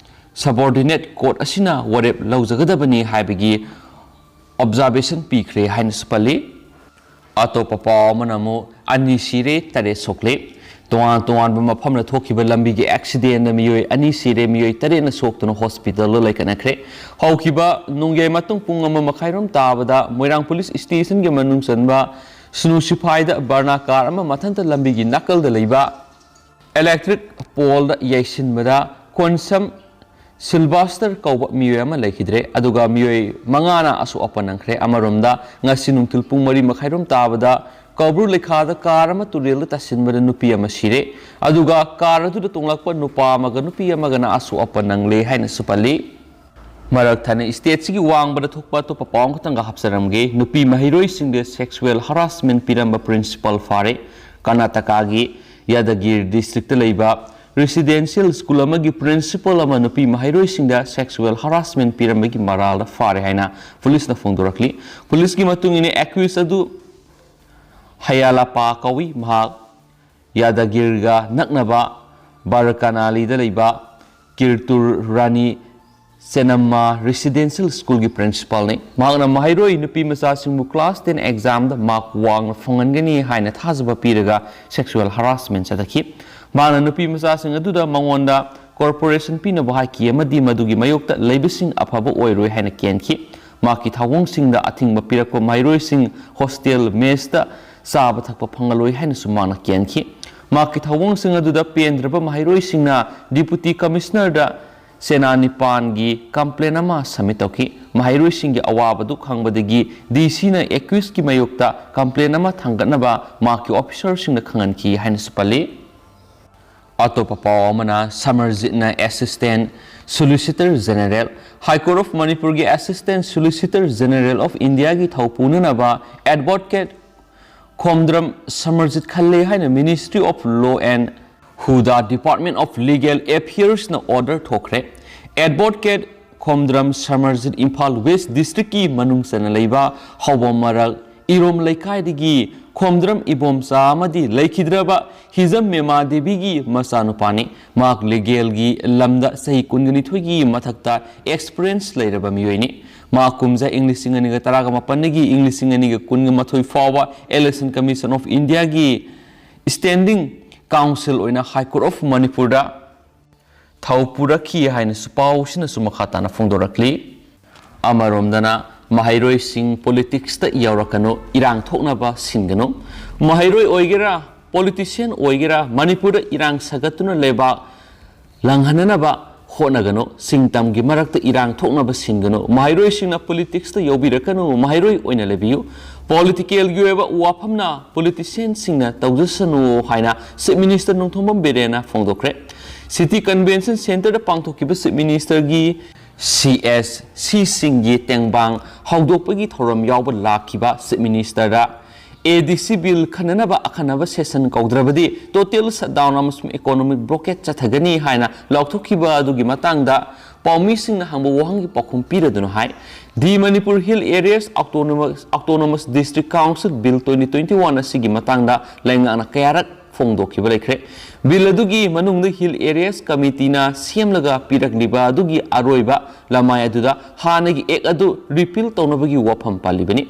ꯁꯕꯑꯣꯔꯗꯤꯅꯦꯠ ꯀꯣꯔꯠ ꯑꯁꯤꯅ ꯋꯥꯔꯦꯞ ꯂꯧꯖꯒꯗꯕꯅꯤ ꯍꯥꯏꯕꯒꯤ ꯑꯣꯕꯖꯥꯔꯕꯦꯁꯟ ꯄꯤꯈ꯭ꯔꯦ ꯍꯥꯏꯅꯁꯨ ꯄꯜꯂꯤ꯫ ꯑꯇꯣꯞꯄ ꯄꯥꯎ ꯑꯃꯅ ꯑꯃꯨꯛ ꯑꯅꯤ ꯁꯤꯔꯦ, ꯇꯔꯦꯠ ꯁꯣꯛꯂꯦ꯫ ꯇꯣꯉꯥꯟ ꯇꯣꯉꯥꯟꯕ ꯃꯐꯝꯗ ꯊꯣꯛꯈꯤꯕ ꯂꯝꯕꯤꯒꯤ ꯑꯦꯛꯁꯤꯗꯦꯟꯗ ꯃꯤꯑꯣꯏ ꯑꯅꯤ ꯁꯤꯔꯦ, ꯃꯤꯑꯣꯏ ꯇꯔꯦꯠꯅ ꯁꯣꯛꯇꯨꯅ ꯍꯣꯁꯄꯤꯇꯥꯜꯗ ꯂꯩꯈꯠꯅꯈ꯭ꯔꯦ꯫ ꯍꯧꯈꯤꯕ ꯅꯣꯡꯌꯥꯏ ꯃꯇꯨꯡ ꯄꯨꯡ ꯑꯃ ꯃꯈꯥꯏꯔꯣꯝ ꯇꯥꯕꯗ ꯃꯣꯏꯔꯥꯡ ꯄꯨꯂꯤꯁ ꯁ꯭ꯇꯦꯁꯟꯒꯤ ꯃꯅꯨꯡ ꯆꯟꯕ ꯁꯤꯅꯨ ꯁꯤꯐꯥꯏꯗ ꯕꯔꯅꯥ ꯀꯥꯔ ꯑꯃ ꯃꯊꯟꯇ ꯂꯝꯕꯤꯒꯤ ꯅꯥꯀꯜꯗ ꯂꯩꯕ ꯏꯂꯦꯛꯇ꯭ꯔꯤꯛ ꯄꯣꯜꯗ ꯌꯩꯁꯤꯟꯕꯗ ꯀꯣꯟꯁꯝ ꯁꯤꯜꯚꯥꯁꯇꯔ ꯀꯧꯕ ꯃꯤꯑꯣꯏ ꯑꯃ ꯂꯩꯈꯤꯗ꯭ꯔꯦ, ꯑꯗꯨꯒ ꯃꯤꯑꯣꯏ ꯃꯉꯥꯅ ꯑꯁꯣꯛ ꯑꯄꯟ ꯅꯪꯈ꯭ꯔꯦ꯫ ꯑꯃꯔꯣꯝꯗ, ꯉꯁꯤ ꯅꯨꯡꯊꯤꯜ ꯄꯨꯡ ꯃꯔꯤ ꯃꯈꯥꯏꯔꯣꯝ ꯇꯥꯕꯗ ꯀꯧꯕ꯭ꯔꯨ ꯂꯩꯈꯥꯗ ꯀꯥꯔ ꯑꯃ ꯇꯨꯔꯦꯜꯗ ꯇꯥꯁꯤꯟꯕꯗ ꯅꯨꯄꯤ ꯑꯃ ꯁꯤꯔꯦ, ꯑꯗꯨꯒ ꯀꯥꯔ ꯑꯗꯨꯗ ꯇꯣꯡꯂꯛꯄ ꯅꯨꯄꯥ ꯑꯃꯒ ꯅꯨꯄꯤ ꯑꯃꯒꯅ ꯑꯁꯣꯛ ꯑꯄꯟ ꯅꯪꯂꯦ ꯍꯥꯏꯅꯁꯨ ꯄꯜꯂꯤ꯫ ꯃꯔꯛ ꯊꯠꯅ ꯁ꯭ꯇꯦꯠꯁꯤꯒꯤ ꯋꯥꯡꯃꯗ ꯊꯣꯛꯄ ꯑꯇꯣꯞꯄ ꯄꯥꯎ ꯑꯃꯈꯛꯇꯪꯒ ꯍꯥꯞꯆꯔꯝꯒꯦ꯫ ꯅꯨꯄꯤ ꯃꯍꯩꯔꯣꯏꯁꯤꯡꯗ ꯁꯦꯛꯁꯨꯋꯦꯜ ꯍꯔꯥꯁꯃꯦꯟ ꯄꯤꯔꯝꯕ ꯄ꯭ꯔꯤꯟꯁꯤꯄꯥꯜ ꯐꯥꯔꯦ꯫ ꯀꯔꯅꯥꯇꯀꯥꯒꯤ ꯌꯥꯗꯒꯤꯔ ꯗꯤꯁꯇ꯭ꯔꯤꯛꯇ ꯂꯩꯕ ꯔꯦꯁꯤꯗꯦꯟꯁꯤꯌꯦꯜ ꯁ꯭ꯀꯨꯜ ꯑꯃꯒꯤ ꯄ꯭ꯔꯤꯟꯁꯤꯄꯥꯜ ꯑꯃ ꯅꯨꯄꯤ ꯃꯍꯩꯔꯣꯏꯁꯤꯡꯗ ꯁꯦꯛꯁꯨꯋꯦꯜ ꯍꯔꯥꯁꯃꯦꯟ ꯄꯤꯔꯝꯕꯒꯤ ꯃꯔꯥꯜꯗ ꯐꯥꯔꯦ ꯍꯥꯏꯅ ꯄꯨꯂꯤꯁꯅ ꯐꯣꯡꯗꯣꯔꯛꯂꯤ꯫ ꯄꯨꯂꯤꯁꯀꯤ ꯃꯇꯨꯡ ꯏꯟꯅ, ꯑꯦꯀ꯭ꯌꯨꯁ ꯑꯗꯨ ꯍꯌꯥꯂꯥꯄꯥ ꯀꯧꯏ꯫ ꯃꯍꯥꯛ ꯌꯥꯗꯒꯤꯔꯒ ꯅꯛꯅꯕ ꯕꯥꯔꯀꯥꯅꯥꯂꯤꯗ ꯂꯩꯕ ꯀꯤꯔꯇꯨꯔ ꯔꯥꯅꯤ ꯆꯦꯅꯝꯃ ꯔꯦꯁꯤꯗꯦꯟꯁꯤꯌꯦꯜ ꯁ꯭ꯀꯨꯜꯒꯤ ꯄ꯭ꯔꯤꯟꯁꯤꯄꯥꯜꯅꯤ꯫ ꯃꯍꯥꯛꯅ ꯃꯍꯩꯔꯣꯏ ꯅꯨꯄꯤ ꯃꯆꯥꯁꯤꯡꯕꯨ ꯀ꯭ꯂꯥꯁ ꯇꯦꯟ ꯑꯦꯛꯖꯥꯝꯗ ꯃꯥꯔꯛ ꯋꯥꯡꯅ ꯐꯪꯍꯟꯒꯅꯤ ꯍꯥꯏꯅ ꯊꯥꯖꯕ ꯄꯤꯔꯒ ꯁꯦꯛꯁꯨꯋꯦꯜ ꯍꯔꯥꯁꯃꯦꯟ ꯆꯠꯊꯈꯤ꯫ ꯃꯍꯥꯛꯅ ꯅꯨꯄꯤ ꯃꯆꯥꯁꯤꯡ ꯑꯗꯨꯗ ꯃꯉꯣꯟꯗ ꯀꯣꯔꯄꯣꯔꯦꯁꯟ ꯄꯤꯅꯕ ꯍꯥꯏꯈꯤ ꯑꯃꯗꯤ ꯃꯗꯨꯒꯤ ꯃꯥꯌꯣꯛꯇ ꯂꯩꯕꯁꯤꯡ ꯑꯐꯕ ꯑꯣꯏꯔꯣꯏ ꯍꯥꯏꯅ ꯀꯦꯟꯈꯤ꯫ ꯃꯍꯥꯛꯀꯤ ꯊꯧꯑꯣꯡꯁꯤꯡꯗ ꯑꯊꯤꯡꯕ ꯄꯤꯔꯛꯄ ꯃꯍꯩꯔꯣꯏꯁꯤꯡ ꯍꯣꯁꯇꯦꯜ ꯃꯦꯁꯇ ꯆꯥꯕ ꯊꯛꯄ ꯐꯪꯍꯜꯂꯣꯏ ꯍꯥꯏꯅꯁꯨ ꯃꯍꯥꯛꯅ ꯀꯦꯟꯈꯤ꯫ ꯃꯍꯥꯛꯀꯤ ꯊꯧꯑꯣꯡꯁꯤꯡ ꯑꯗꯨꯗ ꯄꯦꯟꯗ꯭ꯔꯕ ꯃꯍꯩꯔꯣꯏꯁꯤꯡꯅ ꯗꯤꯄꯨꯇꯤ ꯀꯃꯤꯁꯅꯔꯗ ꯁꯦꯅꯥ ꯅꯤꯄꯥꯟꯒꯤ ꯀꯝꯄ꯭ꯂꯦꯟ ꯑꯃ ꯁꯕꯃꯤꯠ ꯇꯧꯈꯤ꯫ ꯃꯍꯩꯔꯣꯏꯁꯤꯡꯒꯤ ꯑꯋꯥꯕꯗꯨ ꯈꯪꯕꯗꯒꯤ ꯗꯤ ꯁꯤꯅ ꯑꯦꯀ꯭ꯌꯨꯁꯀꯤ ꯃꯥꯌꯣꯛꯇ ꯀꯝꯄ꯭ꯂꯦꯟ ꯑꯃ ꯊꯥꯡꯒꯠꯅꯕ ꯃꯍꯥꯛꯀꯤ ꯑꯣꯐꯤꯁꯔꯁꯤꯡꯗ ꯈꯪꯍꯟꯈꯤ ꯍꯥꯏꯅꯁꯨ ꯄꯜꯂꯤ꯫ ꯑꯇꯣꯞꯄ ꯄꯥꯎ ꯑꯃꯅ, ꯁꯃꯔꯖꯤꯠꯅ assistant solicitor general, high court of ꯃꯅꯤꯄꯨꯔꯒꯤ ꯑꯦꯁꯤꯁꯇꯦꯟ ꯁꯣꯂꯤꯁꯤꯇꯔ ꯖꯦꯅꯦꯔꯦꯜ ꯑꯣꯐ ꯏꯟꯗꯤꯌꯥꯒꯤ ꯊꯧ ꯄꯨꯅꯅꯕ ꯑꯦꯗꯚꯣꯀꯦꯠ ꯈꯣꯝꯗ꯭ꯔꯝ ꯁꯃꯔꯖꯤꯠ ꯈꯜꯂꯦ ꯍꯥꯏꯅ Ministry of Law and Hudud, Department of Legal Affairsꯅ order ꯊꯣꯛꯈ꯭ꯔꯦ꯫ Advocate ꯈꯣꯝꯗ꯭ꯔꯝ ꯁꯃꯔꯖꯤꯠ ꯏꯝꯐꯥꯜ West Districtꯀꯤ ꯃꯅꯨꯡ ꯆꯟꯅ ꯂꯩꯕ ꯍꯥꯎꯕꯝ ꯃꯔꯛ ꯏꯔꯣꯝ ꯂꯩꯀꯥꯏꯗꯒꯤ ꯈꯣꯝꯗ꯭ꯔꯝ ꯏꯕꯣꯝꯆꯥ ꯑꯃꯗꯤ ꯂꯩꯈꯤꯗ꯭ꯔꯕ ꯍꯤꯖꯝ ꯃꯦꯃꯥ ꯗꯦꯕꯤꯒꯤ ꯃꯆꯥꯅꯨꯄꯥꯅꯤ꯫ ꯃꯍꯥꯛ legalꯒꯤ ꯂꯝꯗ ꯆꯍꯤ ꯀꯨꯟꯒ ꯅꯤꯊꯣꯏꯒꯤ ꯃꯊꯛꯇ experience ꯂꯩꯔꯕ ꯃꯤꯑꯣꯏꯅꯤ꯫ ꯃꯍꯥꯛ ꯀꯨꯝꯖꯥ ꯏꯪ ꯂꯤꯁꯤꯡ ꯑꯅꯤꯒ ꯇꯔꯥꯒ ꯃꯥꯄꯟꯗꯒꯤ ꯏꯪ ꯂꯤꯁꯤꯡ ꯑꯅꯤꯒ ꯀꯨꯟꯒ ꯃꯥꯊꯣꯏ ꯐꯥꯎꯕ Election Commission of Indiaꯒꯤ Standing Counsel ꯑꯣꯏꯅ High Court of ꯃꯅꯤꯄꯨꯔꯗ ꯊꯧ ꯄꯨꯔꯛꯈꯤ ꯍꯥꯏꯅꯁꯨ ꯄꯥꯎꯁꯤꯅꯁꯨ ꯃꯈꯥ ꯇꯥꯅ ꯐꯣꯡꯗꯣꯔꯛꯂꯤ꯫ ꯑꯃꯔꯣꯝꯗꯅ ꯃꯍꯩꯔꯣꯏꯁꯤꯡ politicsꯇ ꯌꯥꯎꯔꯛꯀꯅꯨ, ꯏꯔꯥꯡ ꯊꯣꯛꯅꯕ ꯁꯤꯟꯒꯅꯨ꯫ ꯃꯍꯩꯔꯣꯏ ꯑꯣꯏꯒꯦꯔꯥ, politician ꯑꯣꯏꯒꯦꯔꯥ, ꯃꯅꯤꯄꯨꯔꯗ ꯏꯔꯥꯡ ꯁꯥꯒꯠꯇꯨꯅ ꯂꯩꯕꯥꯛ ꯂꯥꯡꯍꯟꯅꯅꯕ ꯍꯣꯠꯅꯒꯅꯨ꯫ ꯁꯤꯡ ꯇꯝꯒꯤ ꯃꯔꯛꯇ ꯏꯔꯥꯡ ꯊꯣꯛꯅꯕ ꯁꯤꯟꯒꯅꯨ꯫ ꯃꯍꯩꯔꯣꯏꯁꯤꯡꯅ politicsꯇ ꯌꯥꯎꯕꯤꯔꯛꯀꯅꯨ꯫ ꯃꯍꯩꯔꯣꯏ ꯑꯣꯏꯅ ꯂꯩꯕꯤꯌꯨ꯫ Politicalꯒꯤ ꯑꯣꯏꯕ ꯋꯥꯐꯝꯅ politicianꯁꯤꯡꯅ ꯇꯧꯖꯁꯅꯨ ꯍꯥꯏꯅ Chief Minister Nongthombam ꯕꯤꯔꯦꯟꯅ ꯐꯣꯡꯗꯣꯛꯈ꯭ꯔꯦ꯫ City Convention Centreꯗ ꯄꯥꯡꯊꯣꯛꯈꯤꯕ Chief Ministerꯒꯤ CSCꯁꯤꯡꯒꯤ ꯇꯦꯡꯕꯥꯡ ꯍꯧꯗꯣꯛꯄꯒꯤ ꯊꯧꯔꯝ ꯌꯥꯎꯕ ꯂꯥꯛꯈꯤꯕ Chief Ministerꯗ ADC Bill ꯈꯟꯅꯅꯕ ꯑꯈꯟꯅꯕ session ꯀꯧꯗ꯭ꯔꯕꯗꯤ total shutdown ꯑꯃꯁꯨꯡ economic blockade ꯆꯠꯊꯒꯅꯤ ꯍꯥꯏꯅ ꯂꯥꯎꯊꯣꯛꯈꯤꯕ ꯑꯗꯨꯒꯤ ꯃꯇꯥꯡꯗ ꯄꯥꯎꯃꯤꯁꯤꯡꯅ ꯍꯪꯕ ꯋꯥꯍꯪꯒꯤ ꯄꯥꯎꯈꯨꯝ ꯄꯤꯔꯗꯨꯅ ꯍꯥꯏ, The Manipur Hill Areas Autonomous, Autonomous District Council Bill twenty twenty-one ꯑꯁꯤꯒꯤ ꯃꯇꯥꯡꯗ ꯂꯩꯉꯥꯛꯅ ꯀꯌꯥꯔꯛ ꯐꯣꯡꯗꯣꯛꯈꯤꯕ ꯂꯩꯈ꯭ꯔꯦ꯫ Bill ꯑꯗꯨꯒꯤ ꯃꯅꯨꯡꯗ Hill Areas Committeeꯅ ꯁꯦꯝꯂꯒ ꯄꯤꯔꯛꯂꯤꯕ ꯑꯗꯨꯒꯤ ꯑꯔꯣꯏꯕ ꯂꯃꯥꯏ ꯑꯗꯨꯗ ꯍꯥꯟꯅꯒꯤ Act ꯑꯗꯨ repeal ꯇꯧꯅꯕꯒꯤ ꯋꯥꯐꯝ ꯄꯜꯂꯤꯕꯅꯤ꯫